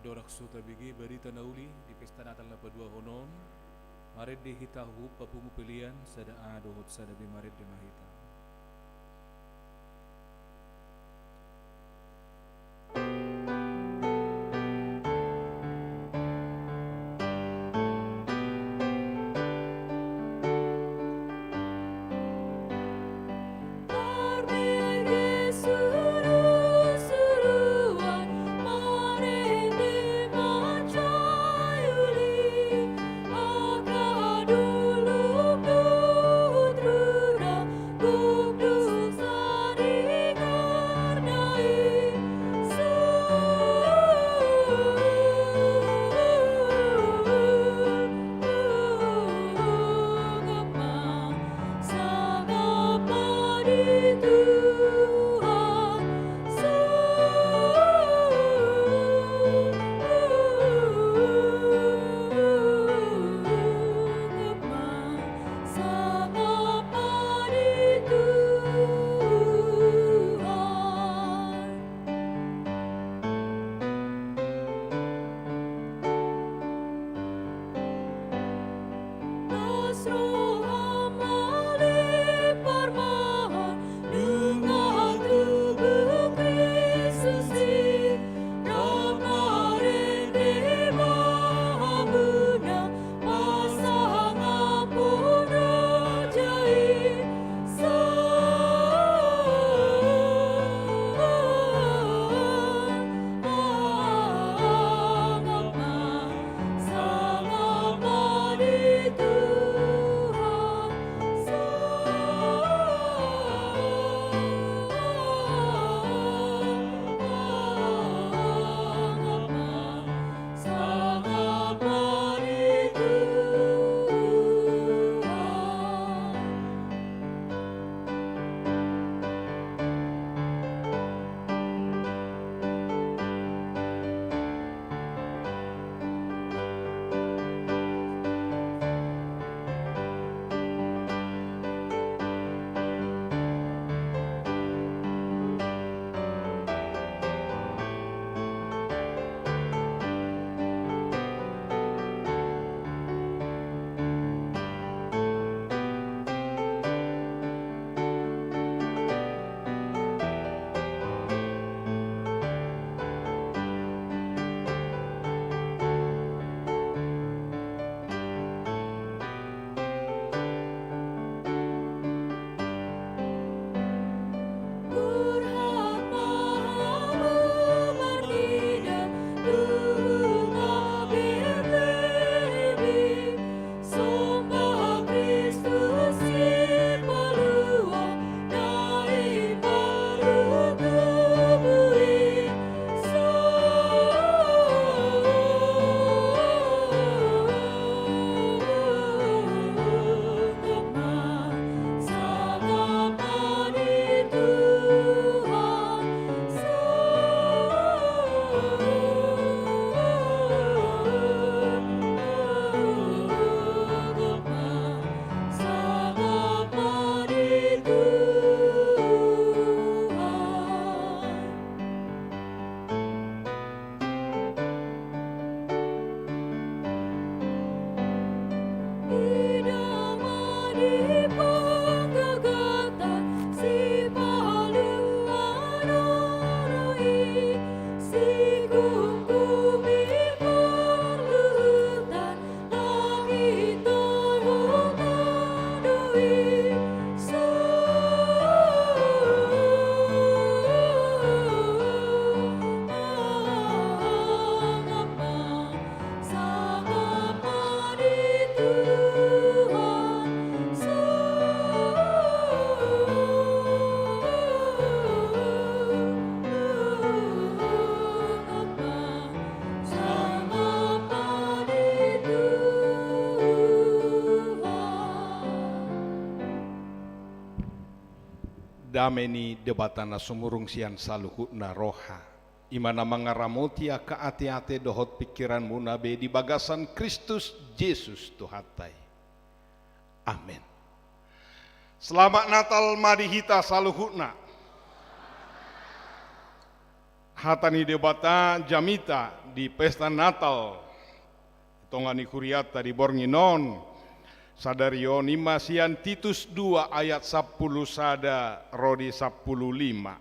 Andorang so tabege barita na uli di pesta Natal na paduahon on, marende hita huhut papungu pelean sada A dohot sada B, marende ma hita. Dame ni Debata na sumurung sian saluhutna roha, i ma na mangaramoti angka ateate dohot pingkiranmuna be di bagasan Kristus Jesus Tuhanta i. Amen. Selamat Natal ma di hita saluhutna. Hata ni Debata jamita di pesta Natal tonga ni hurianta di borngin on, sadari on, i ma sian Titus dua ayat sampulu sada ro di sampulu lima.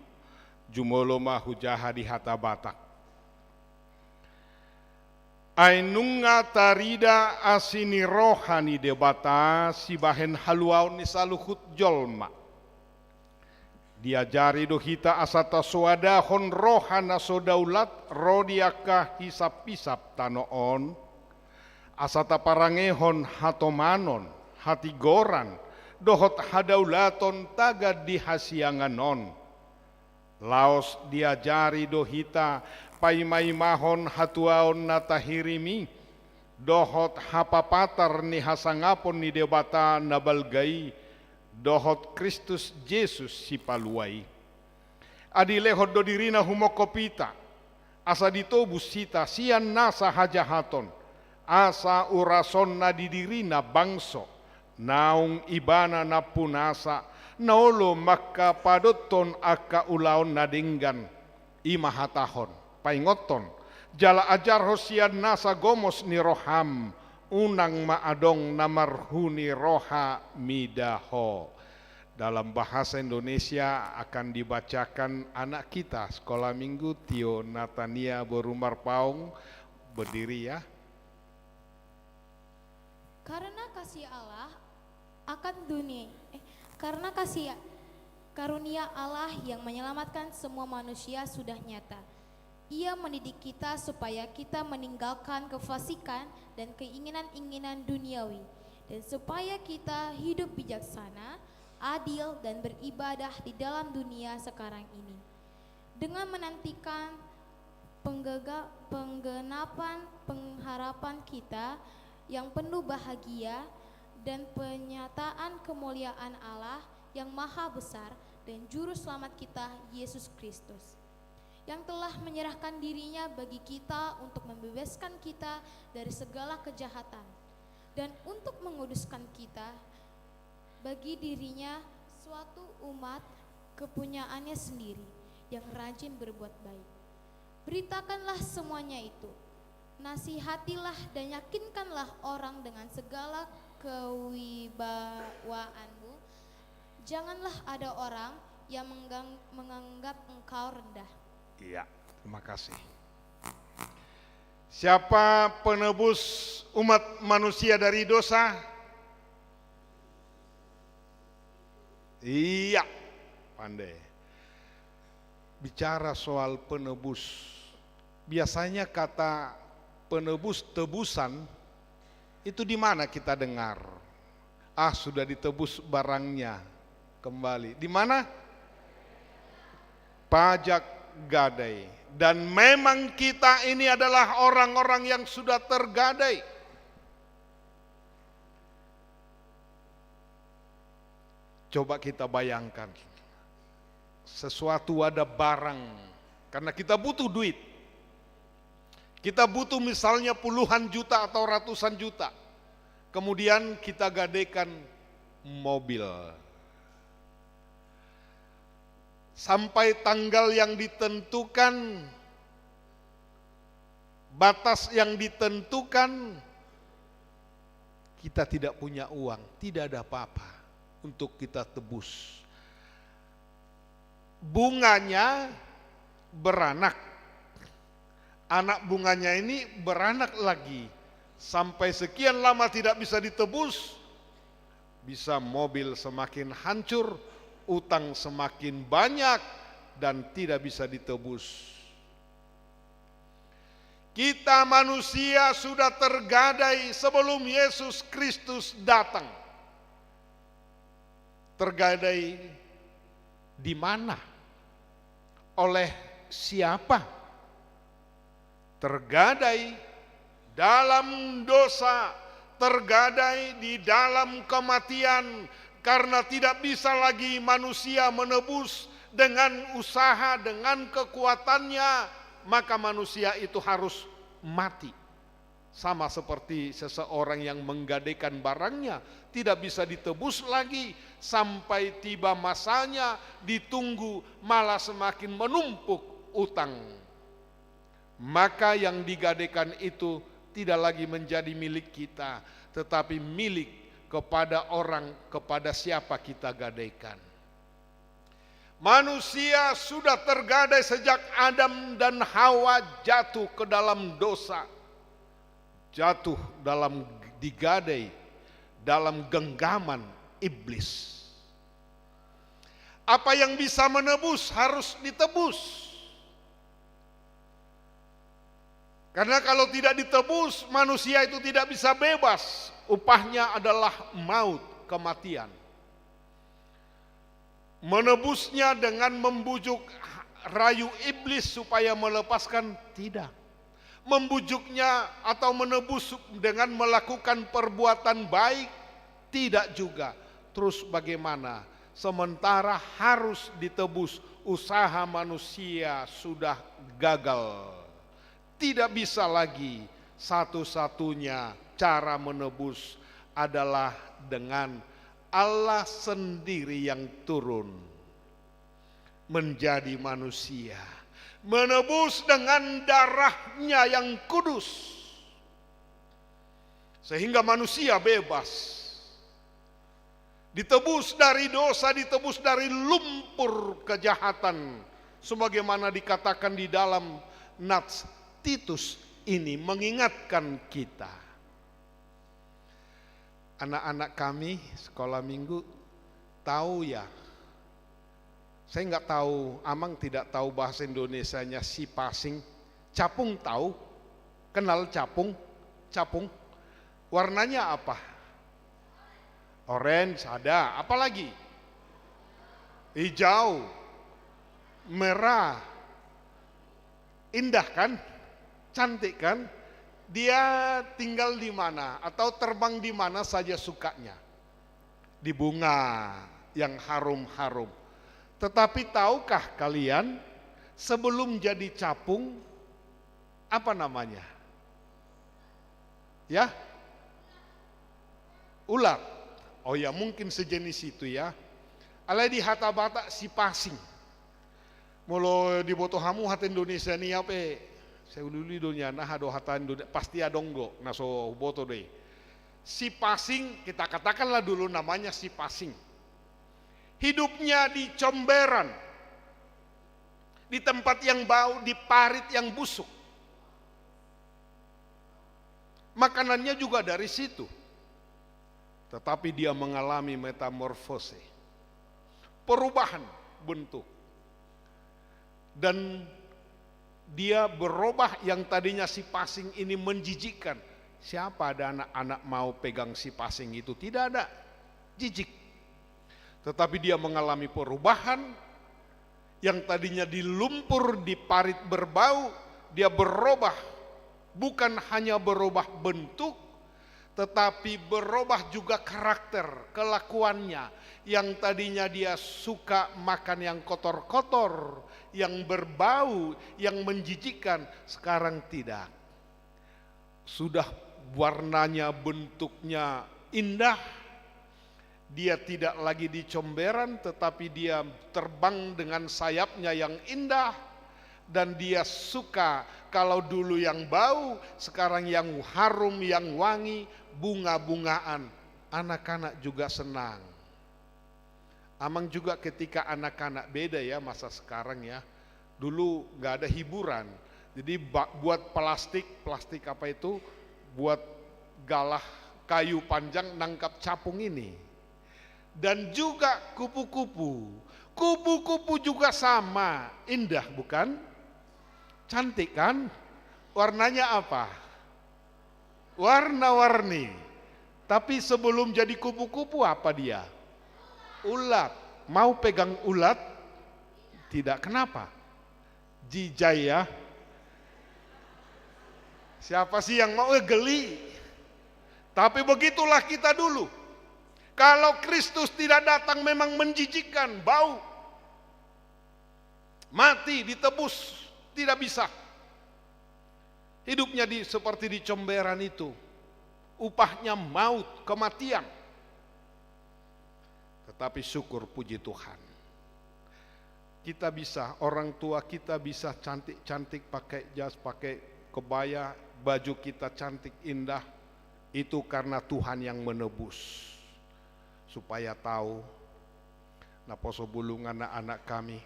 Jumolo ma hujaha di hata Batak. Ai nunga tarida asi ni roha ni Debata sibahen haluaon ni saluhut jolma. Diajari do hita asa tasoadahon roha na so daulat ro di angka hisaphisap tano on, asa taparangehon hatomanon, hatigoran, dohot hadaulaton tagan di hasiangan on. Laos diajari do hita paimaimahon hatuaon na tahirim i, dohot hapapatar ni hasangapon ni Debata na balga i, dohot Kristus Jesus Sipalua i. Ai dilehon do dirina humongkop hita, asa ditobus hita sian nasa hajahaton, asa urasonna di dirina bangso, naung ibana nampunasa, na olo mangkapadothon angka ulaon na denggan, i ma hatahon, paingothon, jala ajarhon sian nasa gomos ni roham, unang ma adong na marhuni roha mida ho. Dalam bahasa Indonesia akan dibacakan anak kita sekolah minggu, Tio Natania boru Marpaung, berdiri ya. Karena kasih Allah akan dunia, eh, karena kasih, karunia Allah yang menyelamatkan semua manusia sudah nyata. Ia mendidik kita supaya kita meninggalkan kefasikan dan keinginan-keinginan duniawi, dan supaya kita hidup bijaksana, adil, dan beribadah di dalam dunia sekarang ini. Dengan menantikan penggega-, penggenapan pengharapan kita yang penuh bahagia dan penyataan kemuliaan Allah yang maha besar dan Juru Selamat kita, Yesus Kristus, yang telah menyerahkan dirinya bagi kita untuk membebaskan kita dari segala kejahatan dan untuk menguduskan kita bagi dirinya suatu umat kepunyaannya sendiri yang rajin berbuat baik. Beritakanlah semuanya itu. Nasihatilah dan yakinkanlah orang dengan segala kewibawaanmu. Janganlah ada orang yang menggang-, menganggap engkau rendah. Iya, terima kasih. Siapa penebus umat manusia dari dosa? Iya, pandai. Bicara soal penebus, biasanya kata penebus, tebusan, itu di mana kita dengar? Ah, sudah ditebus barangnya kembali. Di mana? Pajak gadai. Dan memang kita ini adalah orang-orang yang sudah tergadai. Coba kita bayangkan, sesuatu ada barang, karena kita butuh duit. Kita butuh misalnya puluhan juta atau ratusan juta. Kemudian kita gadaikan mobil. Sampai tanggal yang ditentukan, batas yang ditentukan, kita tidak punya uang, tidak ada apa-apa untuk kita tebus. Bunganya beranak. Anak bunganya ini beranak lagi. Sampai sekian lama tidak bisa ditebus, bisa mobil semakin hancur, utang semakin banyak, dan tidak bisa ditebus. Kita manusia sudah tergadai sebelum Yesus Kristus datang. Tergadai di mana? Oleh siapa? Tergadai dalam dosa, tergadai di dalam kematian, Karena tidak bisa lagi manusia menebus dengan usaha, dengan kekuatannya, maka manusia itu harus mati. Sama seperti seseorang yang menggadaikan barangnya, tidak bisa ditebus lagi sampai tiba masanya ditunggu, malah semakin menumpuk utang. Maka yang digadaikan itu tidak lagi menjadi milik kita, tetapi milik kepada orang, kepada siapa kita gadaikan. Manusia sudah tergadai sejak Adam dan Hawa jatuh ke dalam dosa, jatuh dalam, digadai dalam genggaman iblis. Apa yang bisa menebus harus ditebus. Karena kalau tidak ditebus, manusia itu tidak bisa bebas. Upahnya adalah maut, kematian. Menebusnya dengan membujuk, rayu iblis supaya melepaskan, tidak. Membujuknya atau menebus dengan melakukan perbuatan baik, tidak juga. Terus bagaimana? Sementara harus ditebus, usaha manusia sudah gagal. Tidak bisa lagi, satu-satunya cara menebus adalah dengan Allah sendiri yang turun menjadi manusia, menebus dengan darahnya yang kudus, sehingga manusia bebas. Ditebus dari dosa, ditebus dari lumpur kejahatan, sebagaimana dikatakan di dalam nats Titus ini mengingatkan kita. Anak-anak kami sekolah minggu tahu ya? Saya nggak tahu, Amang tidak tahu bahasa Indonesianya sipasing. Capung tahu? Kenal capung? Capung. Warnanya apa? Orange ada. Apa lagi? Hijau. Merah. Indah kan? Cantik kan? Dia tinggal di mana atau terbang di mana saja sukanya. Di bunga yang harum-harum. Tetapi tahukah kalian, sebelum jadi capung, apa namanya? Ya? Ulat. Oh ya, mungkin sejenis itu ya. Alai di hata Batak sipasing. Molo diboto hamu hata Indonesia ni apa? Saya ululi do nian, aha do hata Indonesia, pasti adong do, na so huboto do i. Sipasing, kita katakanlah dulu namanya sipasing. Hidupnya di comberan, di tempat yang bau, di parit yang busuk. Makanannya juga dari situ. Tetapi dia mengalami metamorfose, perubahan bentuk. Dan dia berubah, yang tadinya sipasing ini menjijikkan. Siapa ada anak-anak mau pegang sipasing itu? Tidak ada. Jijik. Tetapi dia mengalami perubahan, yang tadinya di lumpur, di parit berbau, dia berubah. Bukan hanya berubah bentuk, tetapi berubah juga karakter, kelakuannya. Yang tadinya dia suka makan yang kotor-kotor, yang berbau, yang menjijikkan, sekarang tidak. Sudah warnanya, bentuknya indah. Dia tidak lagi di comberan, tetapi dia terbang dengan sayapnya yang indah. Dan dia suka, kalau dulu yang bau, sekarang yang harum, yang wangi, bunga-bungaan. Anak-anak juga senang. Amang juga ketika anak-anak, beda ya masa sekarang ya. Dulu nggak ada hiburan. Jadi ba-, buat plastik, plastik apa itu, buat galah kayu panjang nangkap capung ini. Dan juga kupu-kupu. Kupu-kupu juga sama, indah bukan? Cantik kan? Warnanya apa? Warna-warni. Tapi sebelum jadi kupu-kupu apa dia? Ulat. Mau pegang ulat? Tidak. Kenapa? Jijai ya. Siapa sih yang mau? Eh, geli. Tapi begitulah kita dulu. Kalau Kristus tidak datang, memang menjijikkan, bau. Mati, ditebus, tidak bisa. Hidupnya di, seperti di comberan itu. Upahnya maut, kematian. Tetapi syukur, puji Tuhan. Kita bisa, orang tua kita bisa cantik-cantik pakai jas, pakai kebaya, baju kita cantik, indah. Itu karena Tuhan yang menebus. Supaya tahu, naposo bulung anak-anak kami.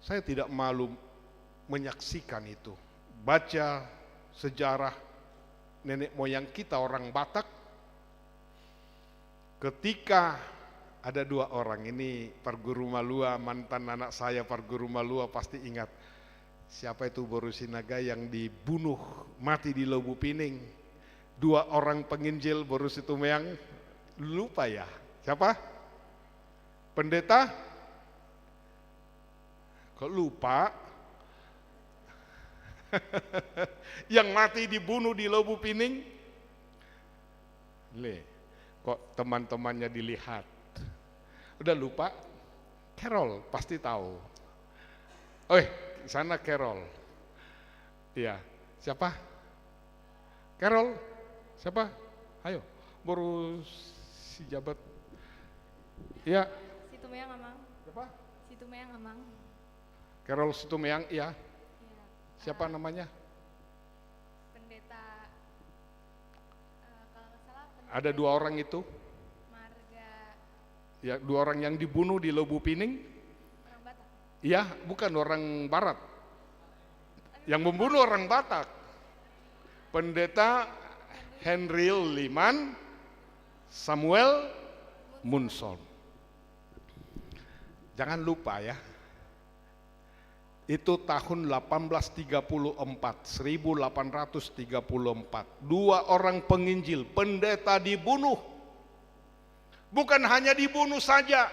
Saya tidak malu menyaksikan itu. Baca sejarah nenek moyang kita orang Batak, ketika ada dua orang ini, Parguru Malua, mantan anak saya, Parguru Malua pasti ingat. Siapa itu boru Sinaga yang dibunuh mati di Lubu Pining? Dua orang penginjil, boru Situmeang, lupa ya. Siapa? Pendeta? Kok lupa? Yang mati dibunuh di Lubu Pining? Le, kok teman-temannya dilihat? Udah lupa? Carol pasti tahu. Oh, eh, sana Carol. Iya, siapa? Carol, siapa? Ayo, boru Sijabat. Iya. Situmeang, Amang. Siapa? Situmeang, Amang. Carol Situmeang, iya. Iya. Siapa namanya? Pendeta, eh, kalau nggak salah, pendeta. Ada dua orang itu. Marga. Ya, dua orang yang dibunuh di Lubu Pining. Orang Batak. Iya, bukan orang Barat. Yang membunuh orang Batak. Pendeta Henry Liman, Samuel Munson. Jangan lupa ya. Itu tahun delapan belas tiga puluh empat, seribu delapan ratus tiga puluh empat. Dua orang penginjil, pendeta dibunuh. Bukan hanya dibunuh saja,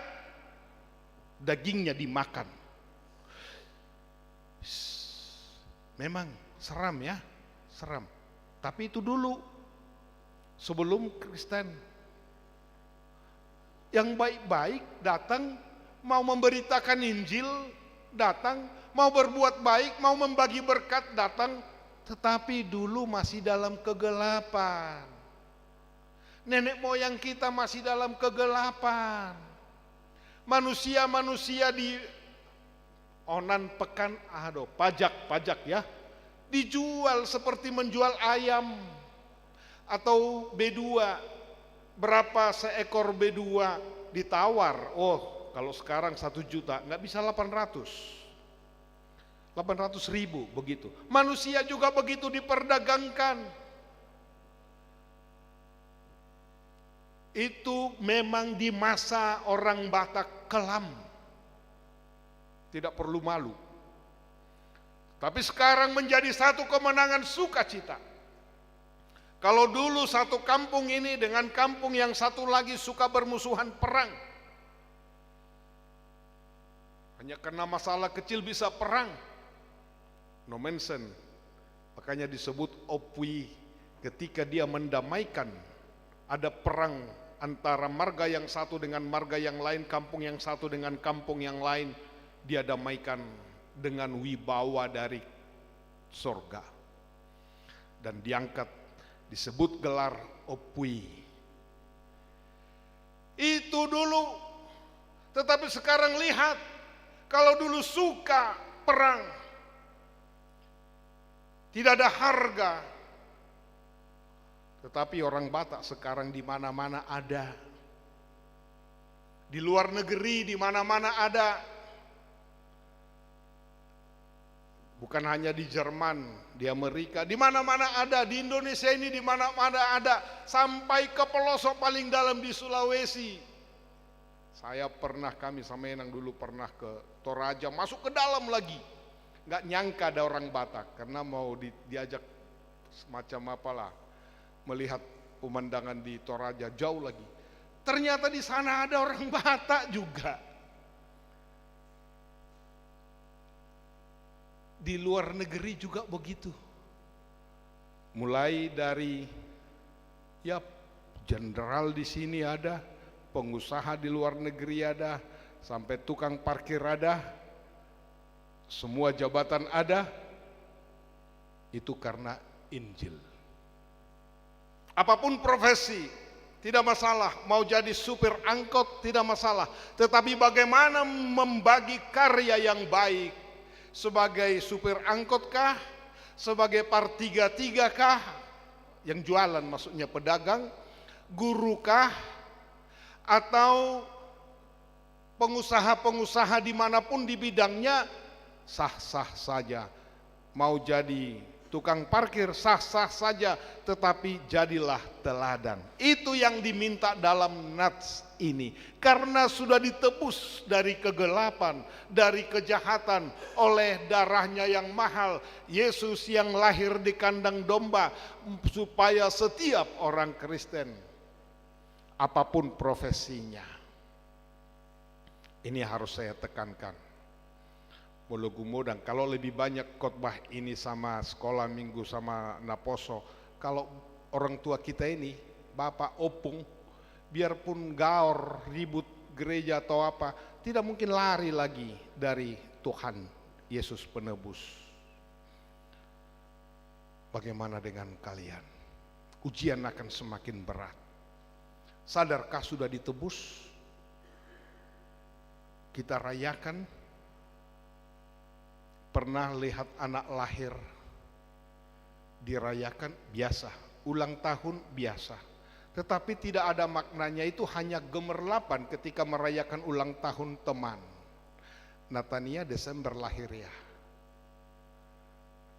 dagingnya dimakan. Memang seram ya, seram. Tapi itu dulu, sebelum Kristen. Yang baik-baik datang, mau memberitakan Injil, datang, mau berbuat baik, mau membagi berkat, datang. Tetapi dulu masih dalam kegelapan. Nenek moyang kita masih dalam kegelapan. Manusia-manusia di onan pekan, aha do, pajak, pajak ya. Dijual seperti menjual ayam atau B dua. Berapa seekor B dua ditawar? Oh, kalau sekarang satu juta, nggak bisa delapan ratus. Delapan ratus ribu begitu. Manusia juga begitu diperdagangkan. Itu memang di masa orang Batak kelam. Tidak perlu malu. Tapi sekarang menjadi satu kemenangan sukacita. Kalau dulu satu kampung ini dengan kampung yang satu lagi suka bermusuhan, perang. Hanya karena masalah kecil bisa perang. Nommensen. Makanya disebut Opui, ketika dia mendamaikan, ada perang antara marga yang satu dengan marga yang lain, kampung yang satu dengan kampung yang lain, dia damaikan dengan wibawa dari sorga. Dan diangkat, disebut gelar Opui. Itu dulu. Tetapi sekarang lihat, kalau dulu suka perang, tidak ada harga. Tetapi orang Batak sekarang di mana-mana ada. Di luar negeri di mana-mana ada. Bukan hanya di Jerman, di Amerika, di mana-mana ada, di Indonesia ini di mana-mana ada, sampai ke pelosok paling dalam di Sulawesi. Saya pernah, kami sama Enang dulu pernah ke Toraja, masuk ke dalam lagi. Nggak nyangka ada orang Batak, karena mau di-, diajak semacam apalah, melihat pemandangan di Toraja, jauh lagi. Ternyata di sana ada orang Batak juga. Di luar negeri juga begitu. Mulai dari, ya, Jenderal di sini ada, pengusaha di luar negeri ada, sampai tukang parkir ada, semua jabatan ada, itu karena Injil. Apapun profesi, tidak masalah. Mau jadi supir angkot, tidak masalah. Tetapi bagaimana membagi karya yang baik? Sebagai supir angkot kah? Sebagai par tiga tiga kah? Yang jualan, maksudnya pedagang, guru kah? Atau pengusaha-pengusaha di mana pun di bidangnya, sah-sah saja. Mau jadi tukang parkir, sah-sah saja, tetapi jadilah teladan. Itu yang diminta dalam nats ini. Karena sudah ditebus dari kegelapan, dari kejahatan, oleh darahnya yang mahal, Yesus yang lahir di kandang domba, supaya setiap orang Kristen, apapun profesinya, ini harus saya tekankan. Molo gumodang, kalau lebih banyak khotbah ini sama sekolah minggu, sama naposo, kalau orang tua kita ini, bapak, opung, biarpun gaor, ribut gereja atau apa, tidak mungkin lari lagi dari Tuhan Yesus Penebus. Bagaimana dengan kalian? Ujian akan semakin berat. Sadarkah sudah ditebus? Kita rayakan, pernah lihat anak lahir, dirayakan, biasa. Ulang tahun, biasa. Tetapi tidak ada maknanya, itu hanya gemerlapan ketika merayakan ulang tahun teman. Natania Desember lahir ya.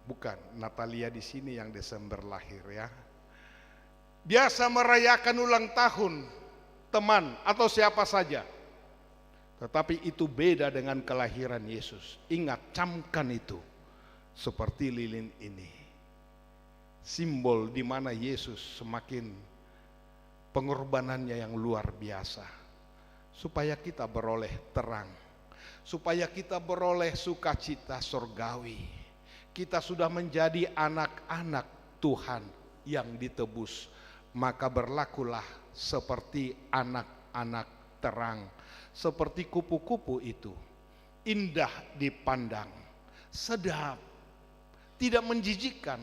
Bukan, Natalia di sini yang Desember lahir ya. Biasa merayakan ulang tahun teman atau siapa saja. Tetapi itu beda dengan kelahiran Yesus. Ingat, camkan itu. Seperti lilin ini. Simbol di mana Yesus semakin pengorbanannya yang luar biasa. Supaya kita beroleh terang. Supaya kita beroleh sukacita sorgawi. Kita sudah menjadi anak-anak Tuhan yang ditebus. Maka berlakulah seperti anak-anak terang. Seperti kupu-kupu itu. Indah dipandang. Sedap. Tidak menjijikkan.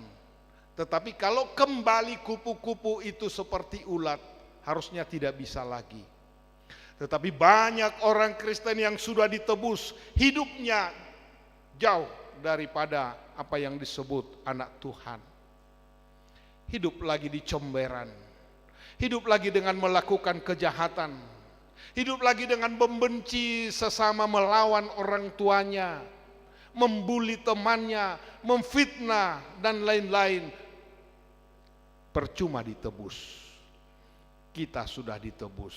Tetapi kalau kembali kupu-kupu itu seperti ulat, harusnya tidak bisa lagi. Tetapi banyak orang Kristen yang sudah ditebus, hidupnya jauh daripada apa yang disebut anak Tuhan. Hidup lagi di comberan. Hidup lagi dengan melakukan kejahatan. Hidup lagi dengan membenci sesama, melawan orang tuanya, membuli temannya, memfitnah, dan lain-lain. Percuma ditebus. Kita sudah ditebus.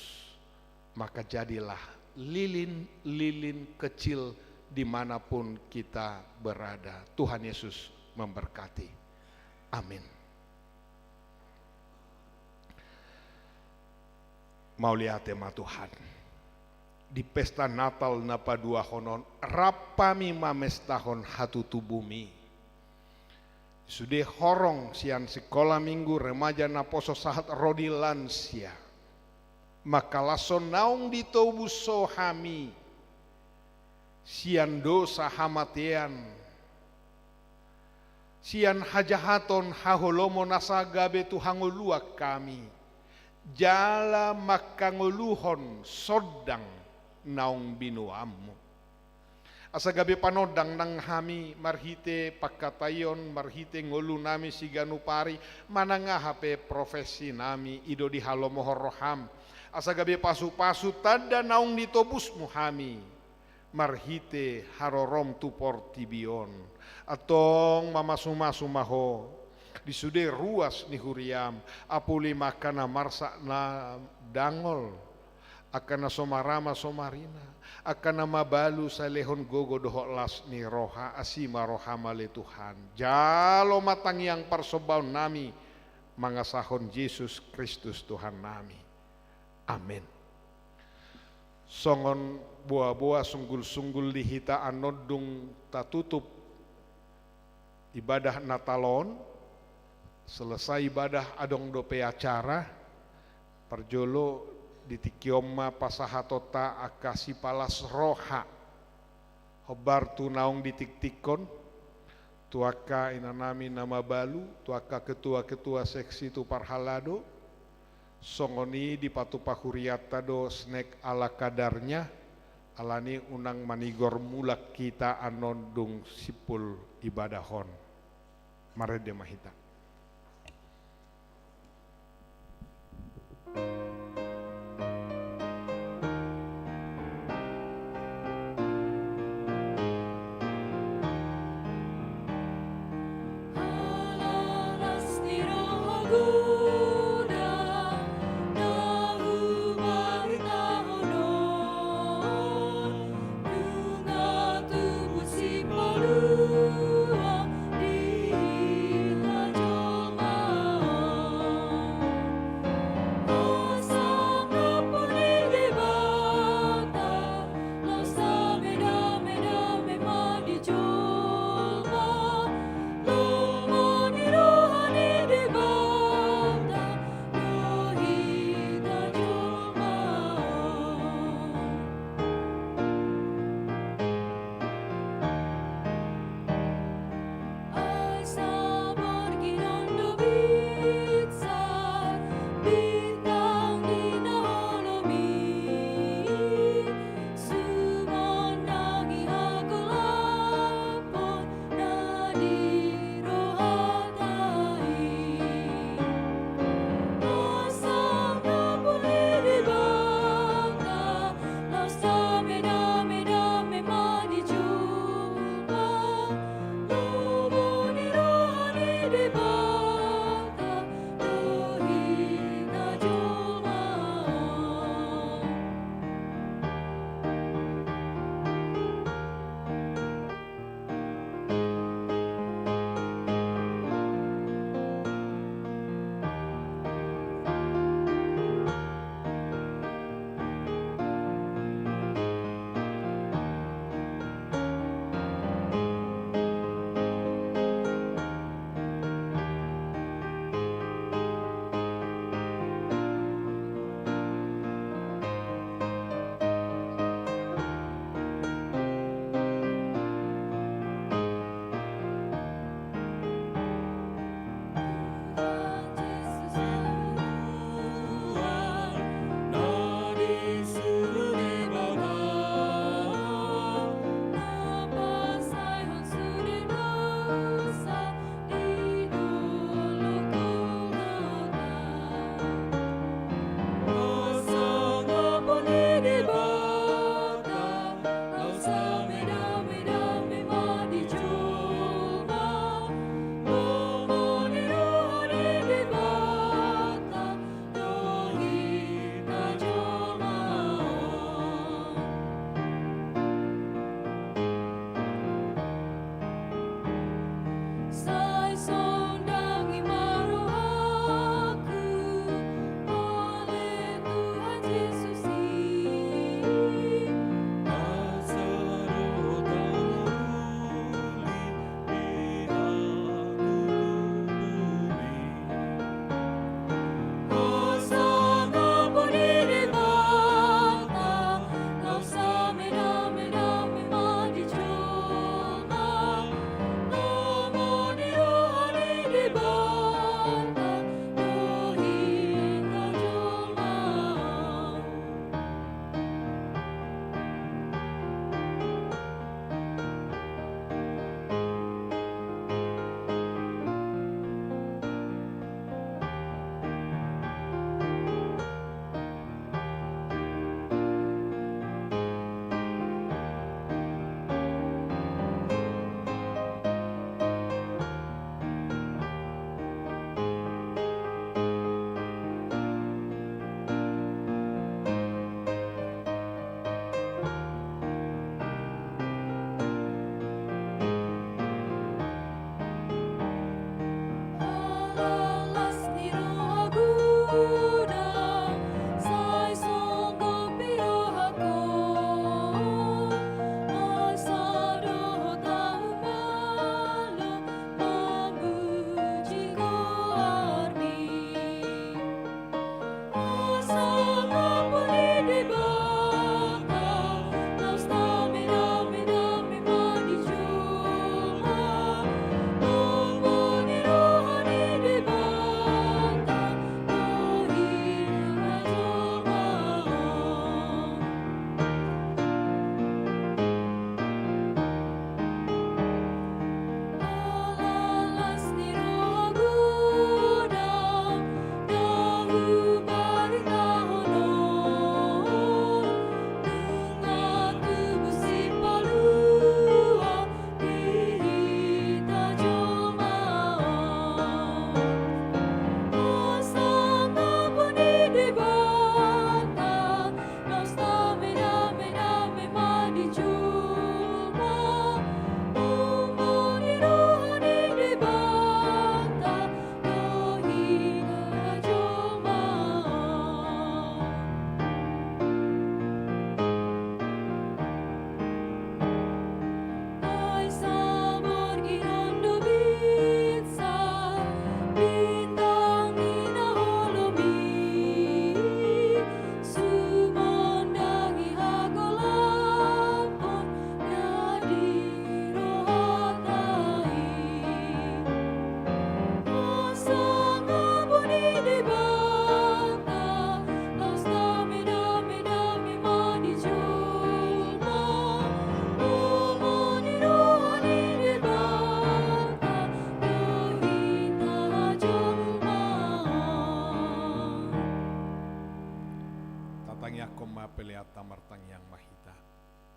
Maka jadilah lilin-lilin kecil dimanapun kita berada. Tuhan Yesus memberkati. Amin. Mauliate ma Tuhan. Di pesta Natal na paduahon on, rap hami mamestahon hatutubuMi. Sude horong sian sikola minggu, remaja, naposo sahat ro di lansia. Mangkalashon naung ditobus Ho hami sian dosa, hamatean, sian hajahaton, haholomon, asa gabe tu hangoluan hami, jala manghangoluhon sondang naung binoanMu. Asa gabe panondang nang hami marhite pangkataion, marhite ngolunami siganup ari, manang aha pe profesinami, i do dihalomohon rohaM. Asa gabe pasupasu tanda naung ditobusMu hami marhite haroroM tu portibi on. Antong mamasumasu ma Ho di sude ruas ni huriaM, apuli ma angka na marsak na dangol, angka na so marama so marina, angka na mabalu sai lehon gogo dohot las ni roha. Asi ma rohaM ale Tuhan, jalo ma tangiang parsombaonnami mangasahon Jesus Kristus Tuhannami. Amen. Songon boaboa, sunggulsunggul di hita annon dung tatutup ibadah Natal on, selesai ibadah adong dope acara, Parjolo, di tingki on ma pasahatonta angka sipalas roha hombar tu naung ditingtingkon, tu angka inanami na mabalu, tu angka ketua-ketua seksi tu parhalado, songon i dipatupa hurianta do snack ala kadarnya, alani unang manigor mulak hita annon dung simpul ibadah on. Marende ma hita.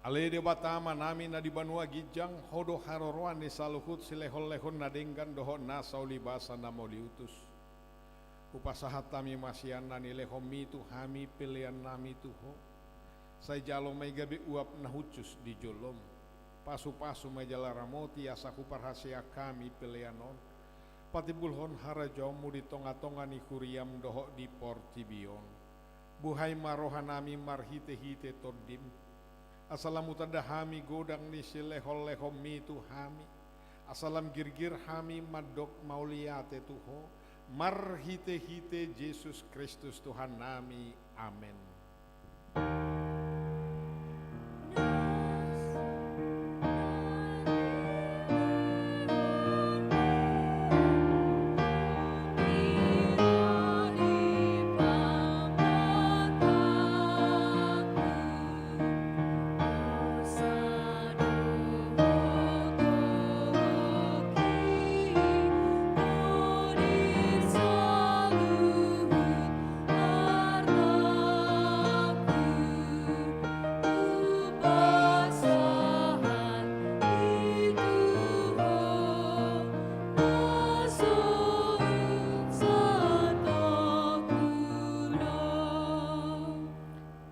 Ale Debata Amanami na di banua ginjang, Ho do haroroan ni saluhut silehonlehon na denggan dohot nasa ulibasa na mauliutus. Hupasahat hami ma sian na nilehonMi tu hami peleannami tu Ho. Sai jalo ma i gabe uap na hushus di jolom. Pasupasu ma i jala ramoti asa huparhaseang hami pelean on patimbulhon harajaonMu di tongatonga ni huriaM dohot di portibi on. Buhai ma rohanami marhitehite TondiM. Asa lam hutanda hami godang ni silehonlehonMi tu hami. Asa lam girgir hami mandok mauliate tu Ho marhitehite Jesus Kristus Tuhannami. Amen.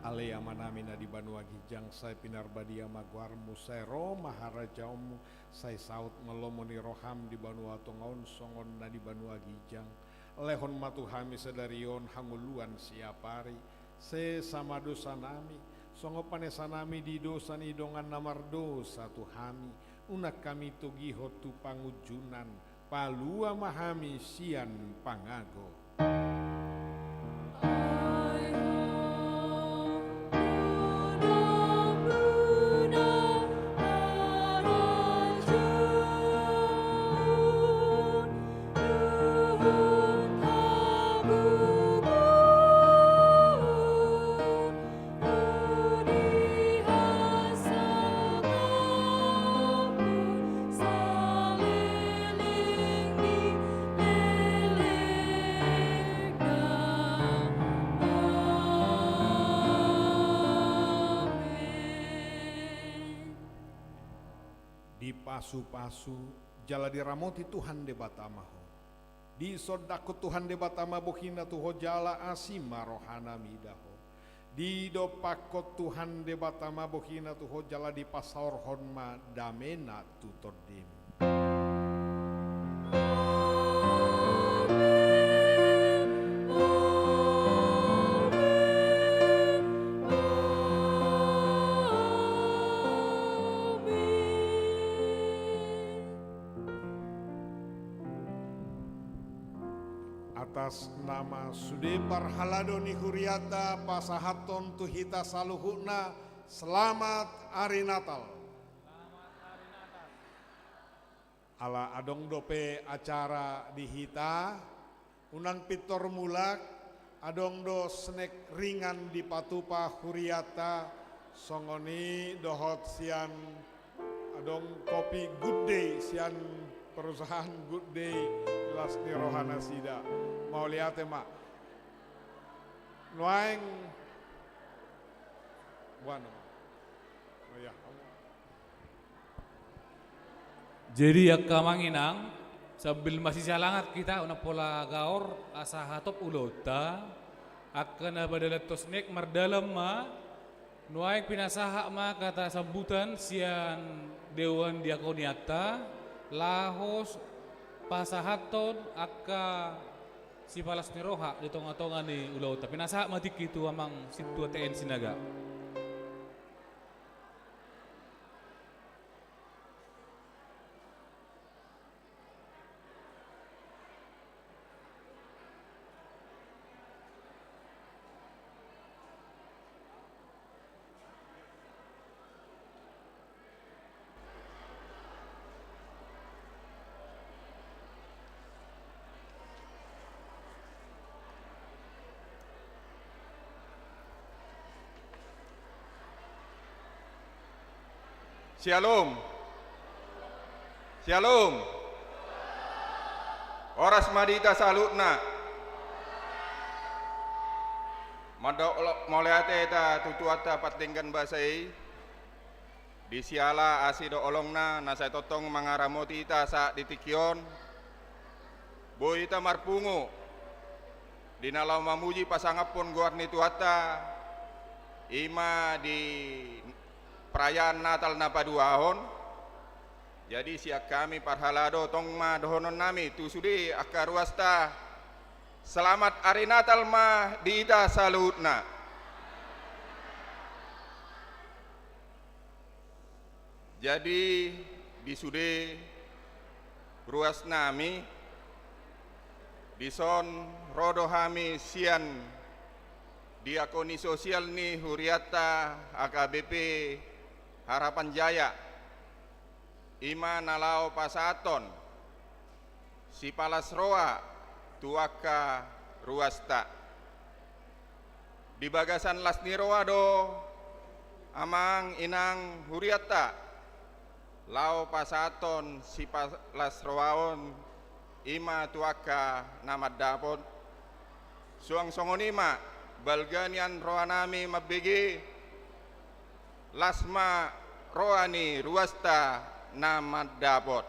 Ale Amanami na di banua ginjang, sai pinarbadia ma goarMu, sai ro ma harajaonMu, sai saut ma lomo ni rohaM di banua tonga on songon na di banua ginjang. Lehon ma tu hami sadari on hangoluan siapari, sesa ma dosanami, songon panesanami di dosa ni dongan na mardosa tu hami, unang hami togihon tu pangunjunan, palua ma hami sian pangago. Dipasupasu jala diramoti Tuhan Debata ma ho. Disondangkon Tuhan Debata ma bohiNa tu ho jala asi ma rohaNa mida ho. Didompakkon Tuhan Debata ma bohiNa tu ho jala dipasaorhon ma dameNa tu tondim. Atas nama sude parhalado ni hurianta pasahathon tu hita saluhutna, selamat ari Natal. Ala adong dope acara di hita, unang pintor mulak, adong do snack ringan dipatupa hurianta, songon i dohot sian adong kopi Good Day sian perusahaan Good Day, las ni roha nasida. Mauliate ma. Nuaeng. Buana. Oh ya. Jadi angka amang inang, sambil masih salangat kita, unang pola gaor, asa hatop ulaonta, angka na madalan tu snack mardalan ma, nuaeng pinasahat ma kata sambutan sian dewan diakonianta, laho pasahathon angka sipalas ni roha di tongatonga ni ulaonta. Pinasahat ma tingki tu amang sintua T N Sinaga. Syalom. Syalom. Horas ma di hita saluhutna. Mandok mauliate hita tu Tuhanta pardenggan basa i. Di siala asi dohot holongna na sai tongtong mangaramoti hita saat di tingki on, boi hita marpungu di na laho mamuji pasangaphon goar ni Tuhanta, i ma di perayaan Natal na paduahon. Jadi sian hami parhalado tong ma dohononnami tu sude angka ruasta, selamat ari Natal ma di hita saluhutna. Jadi di sude ruasnami, dison ro do hami sian diakoni sosial ni hurianta H K B P Harapan Jaya, i ma na laho pasahathon sipalas roha tu angka ruasta. Di bagasan las ni roha do amang inang hurianta laho pasahathon sipalas roha on, i ma tu angka na mandapot. Suang songon i ma balga nian rohanami mambege, las ma roha ni ruasta na mandapot.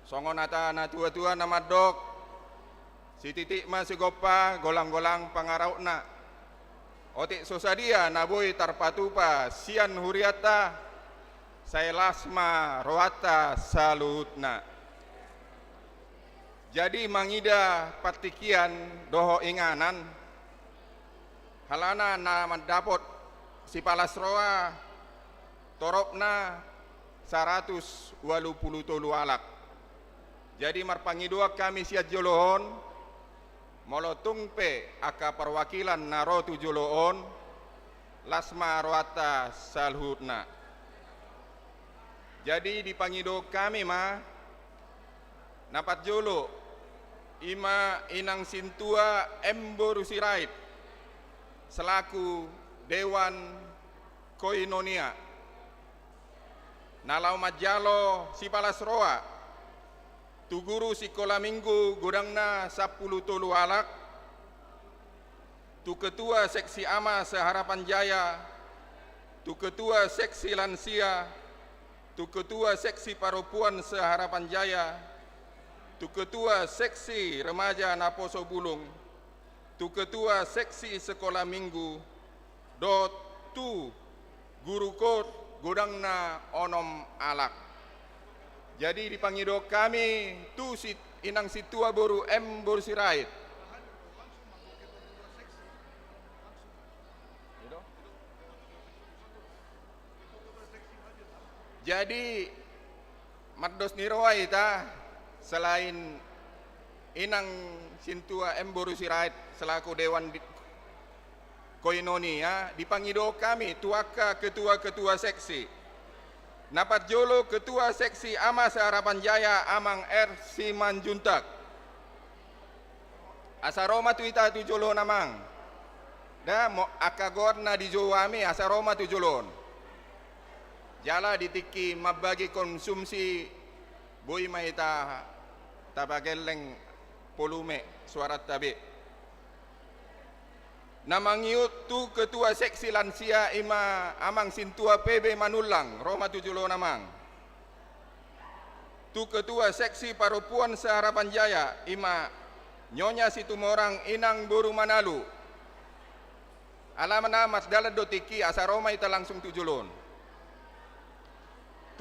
Songon hata na tuatua na mandok, sititik ma sigompa, golanggolang pangarahutna. Otik so sadia na boi tarpatupa sian hurianta, sai las ma rohanta saluhutna. Jadi mangida partingkian dohot inganan, halana na mandapot sipalas roha toropna saratus ualu pulu tolu halak. Jadi marpangidoan hami sian jolo on, molo tung pe angka parwakilan na ro tu jolo on, las ma rohanta saluhutna. Jadi dipangido hami ma, na parjolo, i ma inang sintua M Boru Sirait selaku Dewan Koinonia, na laho manjalo sipalas roha tu guru sikola minggu godangna sampulu tolu halak, tu ketua seksi ama se-Harapan Jaya, tu ketua seksi lansia, tu ketua seksi parompuan se-Harapan Jaya, tu ketua seksi remaja Naposo Bulung, tu ketua seksi sekolah minggu, dohot tu guru kot godangna onom halak. Jadi dipangido hami tu si inang sintua boru M Boru Sirait. Jadi mardos ni roha hita, selain inang sintua M Boru Sirait selaku Dewan di-, Koinonia, dipangido hami tu angka ketua-ketua seksi. Na parjolo ketua seksi ama se-Harapan Jaya, Amang R Simanjuntak. Asa ro ma tu hita tu jolo on, Amang. Da, mo-, angka goar na dijou hami, asa ro ma tu jolo on. Jala di tingki mambagi konsumsi, boi ma hita tapagelleng volume suaranta be. Na mangihut tu ketua seksi lansia, i ma Amang Sintua P B Manullang, ro ma tu jolo on, Amang. Tu ketua seksi parompuan se-Harapan Jaya, i ma Nyonya Situmorang, Inang Boru Manalu. Alana mardalan do tingki, asa ro ma hita langsung tu jolo on.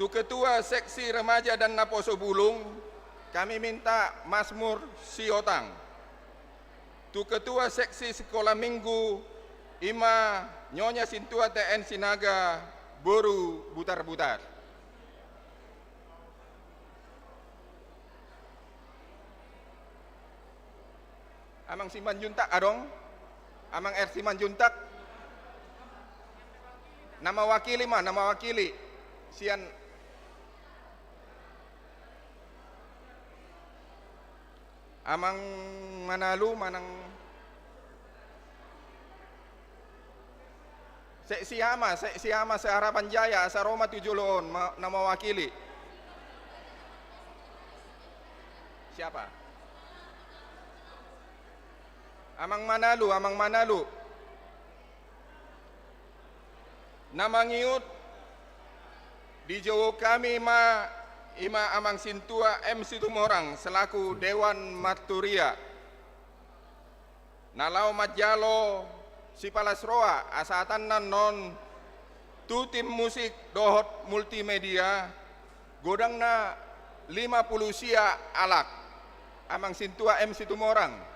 Tu ketua seksi remaja dan Naposo Bulung, kami minta Mazmur Siotang. Tu ketua seksi sekolah minggu, i ma Nyonya Sintua T N Sinaga, Boru Butarbutar. Amang Simanjuntak adong? Amang R Simanjuntak? Na mewakili ma, na mewakili. Sian Amang Manalu, manang seksi ama, seksi ama se-Harapan Jaya, asa ro ma tu jolo on, ma-, na mewakili. Siapa? Amang Manalu, Amang Manalu. Na mangihut Dijou hami ma, i ma Amang Sintua M. Situmorang selaku Dewan Marturia, na laho manjalo sipalas roha, asa atanna annon tu tim musik dohot multimedia, godangna lima pulu sia halak. Amang Sintua M. Situmorang.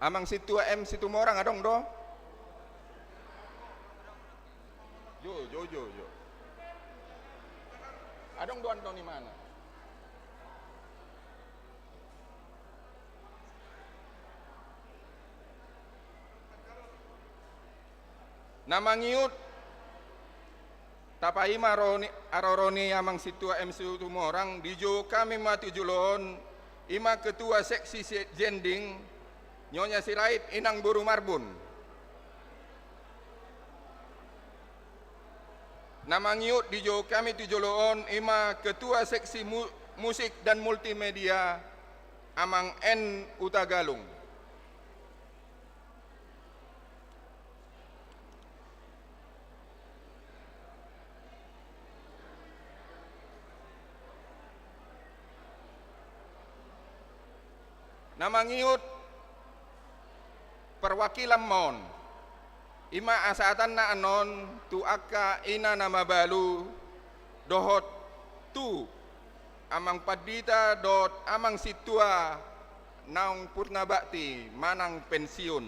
Amang Sintua M. Situmorang, adong do? Jo, jo, jo, jo. Adong do annon, di mana? Na mangihut, tapaima ro ni, haroro ni Amang Sintua M. Situmorang, dijou hami ma tu jolo on, i ma Ketua Seksi Se-, Jending, Nyonya Sirait Inang Boru Marbun. Na mangihut dijou hami tu jolo on, i ma Ketua Seksi Mu-, Musik dan Multimedia, Amang N. Hutagalung. Na mangihut parwakilan ma on. I ma asa atanna annon tu angka ina na mabalu dohot tu Amang Pandita dohot Amang Sintua naung purna bakti manang pensiun.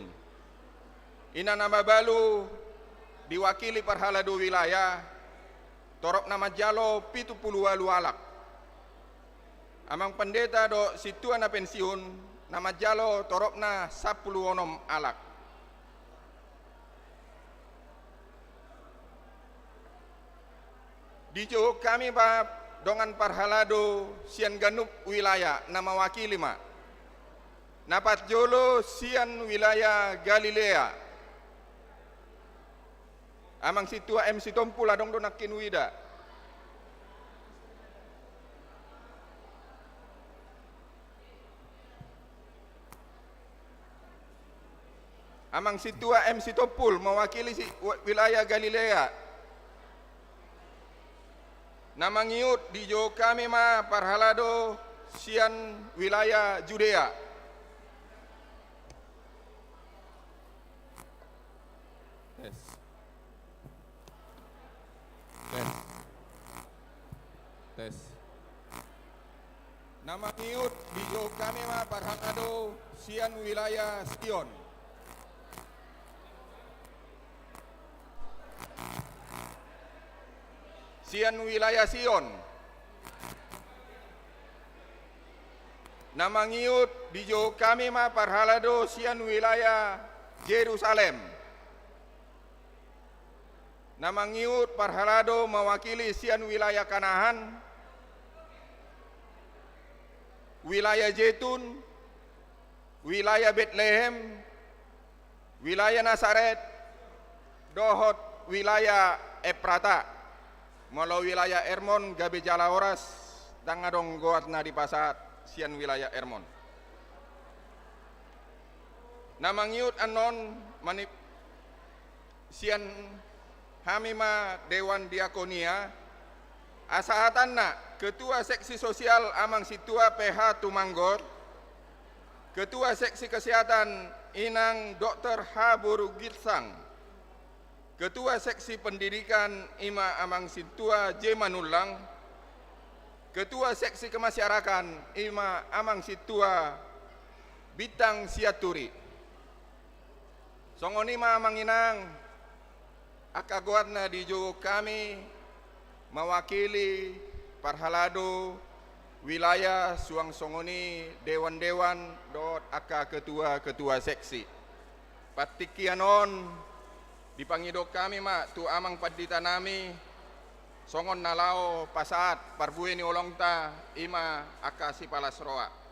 Ina na mabalu diwakili parhalado wilaya, toropna manjalo pitu pulu ualu halak. Amang Pandita dohot Sintua na pensiun, na manjalo toropna sampulu onom halak. Dijou hami ma dongan parhalado sian ganup wilaya na mawakili ma. Na parjolo sian wilaya Galilea. Amang Sintua M. Sitompul, adong do nangkin huida? Amang Sintua M. Sitompul mewakili si, wa-, wilayah Galilea. Na mangihut dijou hami ma parhalado sian wilayah Judea. Tes. Tes. Tes. Na mangihut dijou hami ma parhalado sian wilayah Sion. Sian wilayah Sion. Na mangihut dijou hami ma parhalado sian wilayah Jerusalem. Na mangihut parhalado mewakili sian wilayah Kanaan, wilayah Jetun, wilayah Betlehem, wilayah Nasaret, dohot wilayah Efrata. Molo wilayah Hermon gabe jala horas, ndang adong goarna dipasahat sian wilayah Hermon. Na mangihut annon mani-, sian hami ma Dewan Diakonia, asa hatanna Ketua Seksi Sosial Amang Sintua P H Tumanggor, Ketua Seksi Kesehatan Inang Doktor H Boru Girsang, Ketua Seksi Pendidikan i ma Amang Sintua J Manullang, Ketua Seksi Kemasyarakatan i ma Amang Sintua Bintang Sianturi. Songon i ma Amang Inang, angka goarna dijou hami mewakili parhalado wilayah, suang songon i dewan-dewan dohot angka ketua-ketua seksi. Partingkian on dipangido hami ma tu Amang Pandita nami, songon na laho pasahat parbue ni holongta, i ma angka sipalas roha.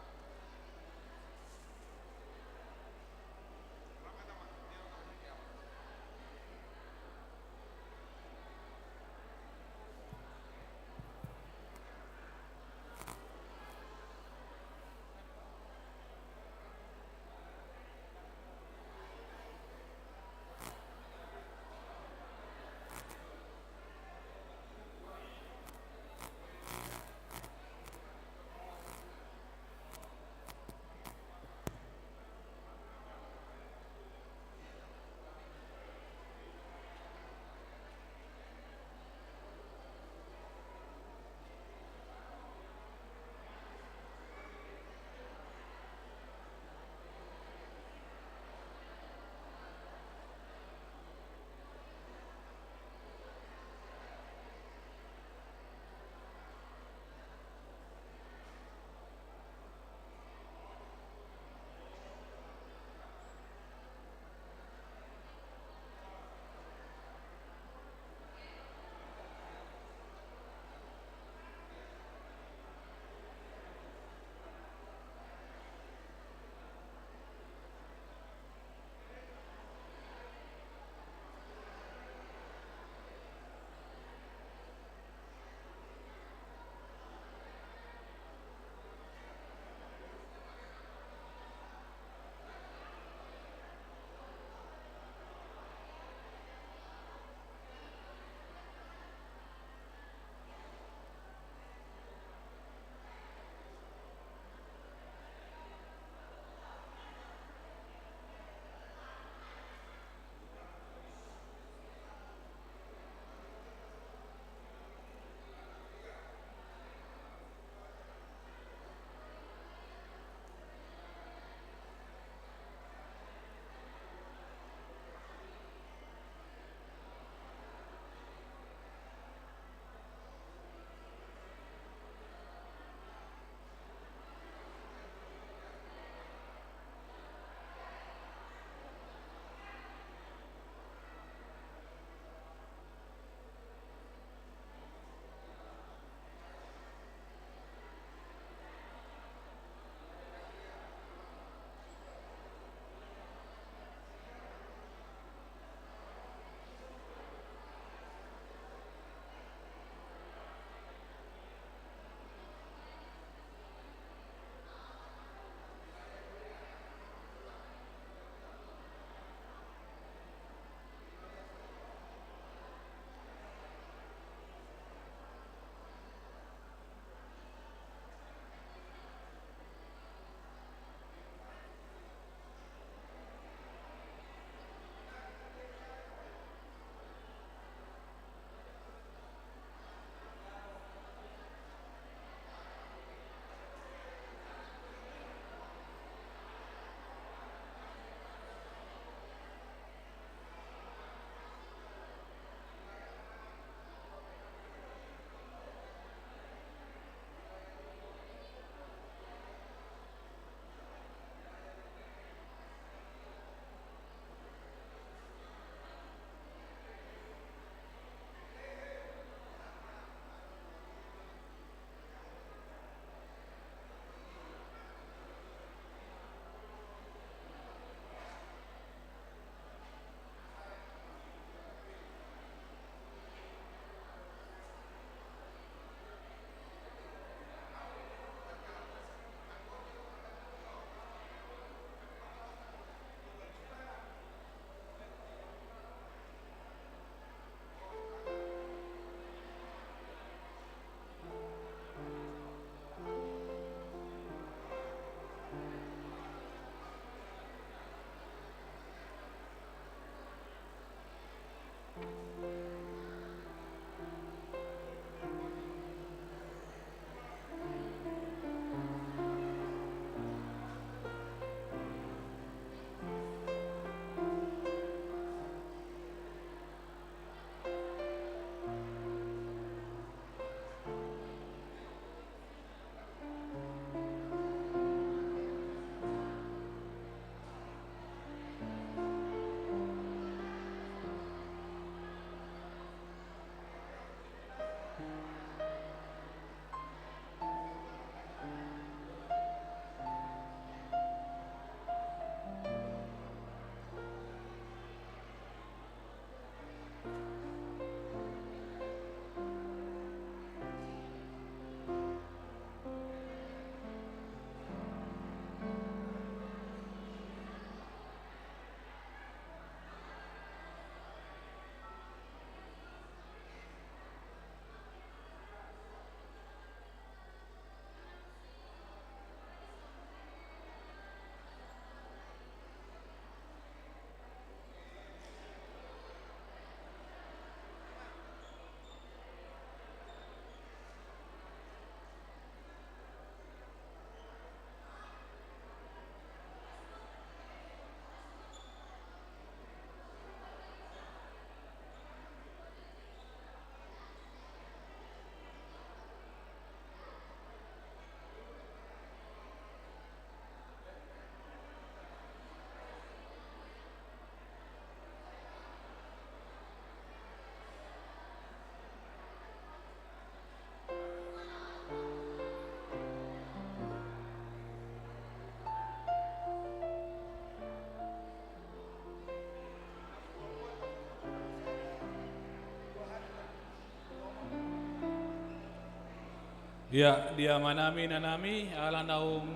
Ia, di amanami, inanami, ala naung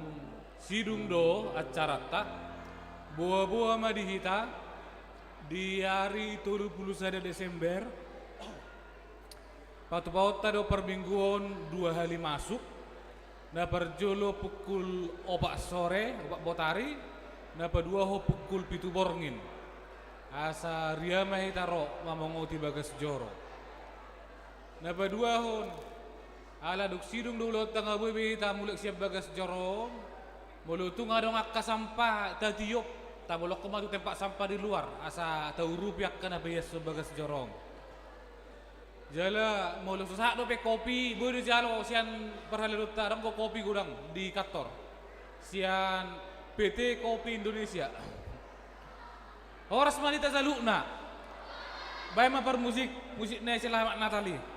sidung do acaranta, boa-boa ma di hita di ari tolu pulu sada Desember. Patupaonta do parmingguon dua hali masuk, na parjolo pukul opat sore, opat botari, na paduahon pukul pitu borngin. Asa ria ma hita ro mamongoti bagas joro. Na paduahon, ala dung sidung do ulaonta, nga boi be hita mulak sian bagas joro on, molo tung adong angka sampah tatiop, tabolongkon ma tu tempat sampah di luar, asa taurupi angka na paiashon bagas joro on. Jala molo so sahat dope kopi, boi do dijalo sian parhalado ta, adong do kopi godang di kantor sian P T Kopi Indonesia. Horas ma di hita saluhutna. Baen ma parmusik, musik na Selamat Natal i.